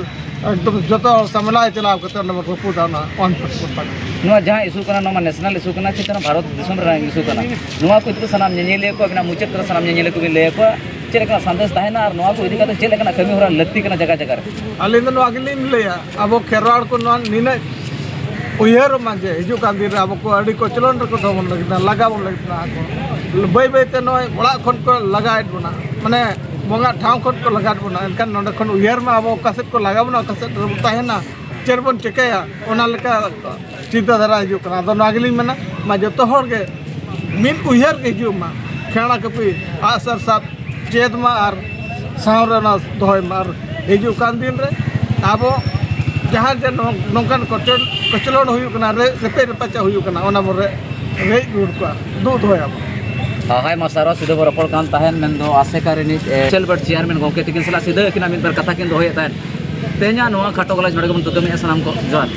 ᱮᱠᱫᱚᱢ ᱡᱚᱛᱚ ᱥᱟᱢᱞᱟ ᱪᱟᱞᱟᱣ ᱠᱟᱛᱮ ᱚᱸᱰᱮ ᱵᱚᱱ ᱨᱟᱹᱯᱩᱫᱟ ᱚᱱᱟ ᱚᱣᱟᱱ ᱯᱷᱚᱨᱴᱤ ᱯᱷᱳᱨ ᱛᱟᱠᱚ᱾ ᱱᱚᱣᱟ ᱡᱟᱦᱟᱸ ᱤᱥᱩ ᱠᱟᱱᱟ, ᱱᱚᱣᱟ ᱢᱟ ᱱᱮᱥᱱᱟᱞ ᱤᱥᱩ ᱠᱟᱱᱟ, ᱪᱮᱛᱟᱱ ᱵᱷᱟᱨᱚᱛ ᱫᱤᱥᱚᱢ ᱨᱮᱱᱟᱜ ᱤᱥᱩ ᱠᱟᱱᱟ᱾ ᱱᱚᱣᱟ ᱠᱚ ᱤᱫᱤ ᱠᱟᱛᱮ ᱥᱟᱱᱟᱢ ᱧᱮᱧᱮᱞᱤᱭᱟᱹ ᱠᱚ, ᱟᱵᱤᱱᱟᱜ ᱢᱩᱪᱟᱹᱫ ᱠᱟᱛᱷᱟ ᱥᱟᱱᱟᱢ ᱧᱮᱧᱮᱞᱤᱭᱟᱹ ᱠᱚᱵᱤᱱ ᱞᱟᱹᱭ ᱟᱠᱚᱣᱟ, ᱪᱮᱫ ᱞᱮᱠᱟᱱᱟᱜ ᱥᱟᱸᱫᱮᱥ ᱛᱟᱦᱮᱱᱟ ᱟᱨ ᱱᱚᱣᱟ ᱠᱚ ᱤᱫᱤ ᱠᱟᱛᱮ ᱪᱮᱫ ᱞᱮᱠᱟᱱᱟᱜ ᱠᱟᱹᱢᱤ ᱦᱚᱨᱟ ᱞᱟᱹᱠᱛᱤ ᱠᱟᱱᱟ ᱡᱟᱭᱜᱟ ᱡᱟᱭᱜᱟ ᱨᱮ? ᱟᱹᱞᱤᱧ ᱫᱚ ᱱᱚᱣᱟ ᱜᱮᱞᱤᱧ ᱞᱟᱹᱭᱟ, ᱟᱵᱚ ᱠᱷᱮᱨᱣᱟᱲ ᱠᱚ ᱱᱚᱣᱟ ᱱᱤᱱᱟᱹᱜ ᱩᱭᱦᱟᱹᱨᱚᱜ ᱢᱟ ᱡᱮ ᱦᱤᱡᱩᱜ ᱠᱟᱱ ᱫᱤᱱ ᱨᱮ ᱟᱵᱚ ᱠᱚ ᱟᱹᱰᱤ ᱠᱚᱪᱞᱚᱱ ᱨᱮᱠᱚ ᱫᱚᱦᱚ ᱵᱚᱱ ᱞᱟᱹᱜᱤᱫ, ᱞᱟᱜᱟ ᱵᱚᱱ ᱞᱟᱹᱜᱤᱫ ᱠᱟᱱᱟ ᱠᱚ᱾ ᱵᱟᱹᱭ ᱵᱟᱹᱭ ᱛᱮ ᱱᱚᱜᱼᱚᱭ ᱚᱲᱟᱜ ᱠᱷᱚᱱ ᱠᱚ ᱞᱟᱜᱟᱭᱮᱫ ᱵᱚᱱᱟ, ᱢᱟᱱᱮ ᱵᱚᱸᱜᱟ ᱴᱷᱟᱶ ᱠᱷᱚᱱ ᱠᱚ ᱞᱟᱜᱟᱭᱮᱫ ᱵᱚᱱᱟ᱾ ᱮᱱᱠᱷᱟᱱ ᱱᱚᱸᱰᱮ ᱠᱷᱚᱱ ᱩᱭᱦᱟᱹᱨ ᱢᱟ ᱟᱵᱚ ᱚᱠᱟ ᱥᱮᱫ ᱠᱚ ᱞᱟᱜᱟ ᱵᱚᱱᱟ, ᱚᱠᱟ ᱥᱮᱫ ᱨᱮᱵᱚᱱ ᱛᱟᱦᱮᱱᱟ, ᱪᱮᱫ ᱵᱚᱱ ᱪᱤᱠᱟᱹᱭᱟ, ᱚᱱᱟ ᱞᱮᱠᱟ ᱪᱤᱱᱛᱟᱹ ᱫᱷᱟᱨᱟ ᱦᱤᱡᱩᱜ ᱠᱟᱱᱟ᱾ ᱟᱫᱚ ᱱᱚᱣᱟ ᱜᱮᱞᱤᱧ ᱢᱮᱱᱟ, ᱢᱟ ᱡᱚᱛᱚ ᱦᱚᱲ ᱜᱮ ᱢᱤᱫ ᱩᱭᱦᱟᱹᱨ ᱜᱮ ᱦᱤᱡᱩᱜ ᱢᱟ, ᱠᱷᱮᱲᱟ ᱠᱟᱹᱯᱤ ᱟᱜᱼᱥᱟᱨ ᱥᱟᱵ ᱪᱮᱫ ᱢᱟ ᱟᱨ ᱥᱟᱶ ᱨᱮ ᱚᱱᱟ ᱫᱚᱦᱚᱭ ᱢᱟ᱾ ᱟᱨ ᱦᱤᱡᱩᱜ ᱠᱟᱱ ᱫᱤᱱ ᱨᱮ ᱟᱵᱚ ᱡᱟᱦᱟᱸ ᱡᱮ ᱱᱚ-, ᱱᱚᱝᱠᱟᱱ ᱠᱚᱪᱞᱚᱱ, ᱠᱚᱪᱞᱚᱱ ᱦᱩᱭᱩᱜ ᱠᱟᱱᱟ, ᱨᱮ-, ᱨᱮᱯᱮᱡ ᱨᱮᱯᱟᱪᱟᱜ ᱦᱩᱭᱩᱜ ᱠᱟᱱᱟ, ᱚᱱᱟ ᱵᱚᱱ ᱨᱮ-, ᱨᱮᱡ ᱨᱩᱣᱟᱹᱲ ᱠᱚᱣᱟ, ᱫᱩᱜ ᱫᱚᱦᱚᱭᱟᱵᱚᱱ᱾ ᱦᱳᱭ, ᱢᱟ ᱥᱟᱨᱣᱟ ᱥᱤᱫᱷᱟᱹ ᱵᱚ ᱨᱚᱯᱚᱲ ᱠᱟᱱ ᱛᱟᱦᱮᱱ, ᱢᱮᱱᱫᱚ ᱟᱥᱮᱠᱟ ᱨᱤᱱᱤᱡ, ᱮ, ᱥᱮᱞᱵᱮᱴ ᱪᱮᱭᱟᱨᱢᱮᱱ ᱜᱚᱢᱠᱮ ᱛᱤᱠᱤᱱ ᱥᱟᱞᱟᱜ ᱥᱤᱫᱷᱟᱹ ᱟᱹᱠᱤᱱᱟᱜ ᱢᱤᱫ ᱵᱟᱨ ᱠᱟᱛᱷᱟ ᱠᱤᱱ ᱫᱚᱦᱚᱭᱮᱫ ᱛᱟᱦᱮᱱ᱾ ᱛᱮᱦᱮᱧᱟᱜ ᱱᱚᱣᱟ ᱠᱷᱟᱴᱚ ᱜᱟᱞᱚᱪ ᱱᱚᱰᱮ ᱜᱮᱵᱚᱱ ᱛᱩᱠᱟᱹᱢᱮᱫᱼᱟ᱾ ᱥᱟᱱᱟᱢ ᱠᱚ ᱡᱚᱦᱟᱨ᱾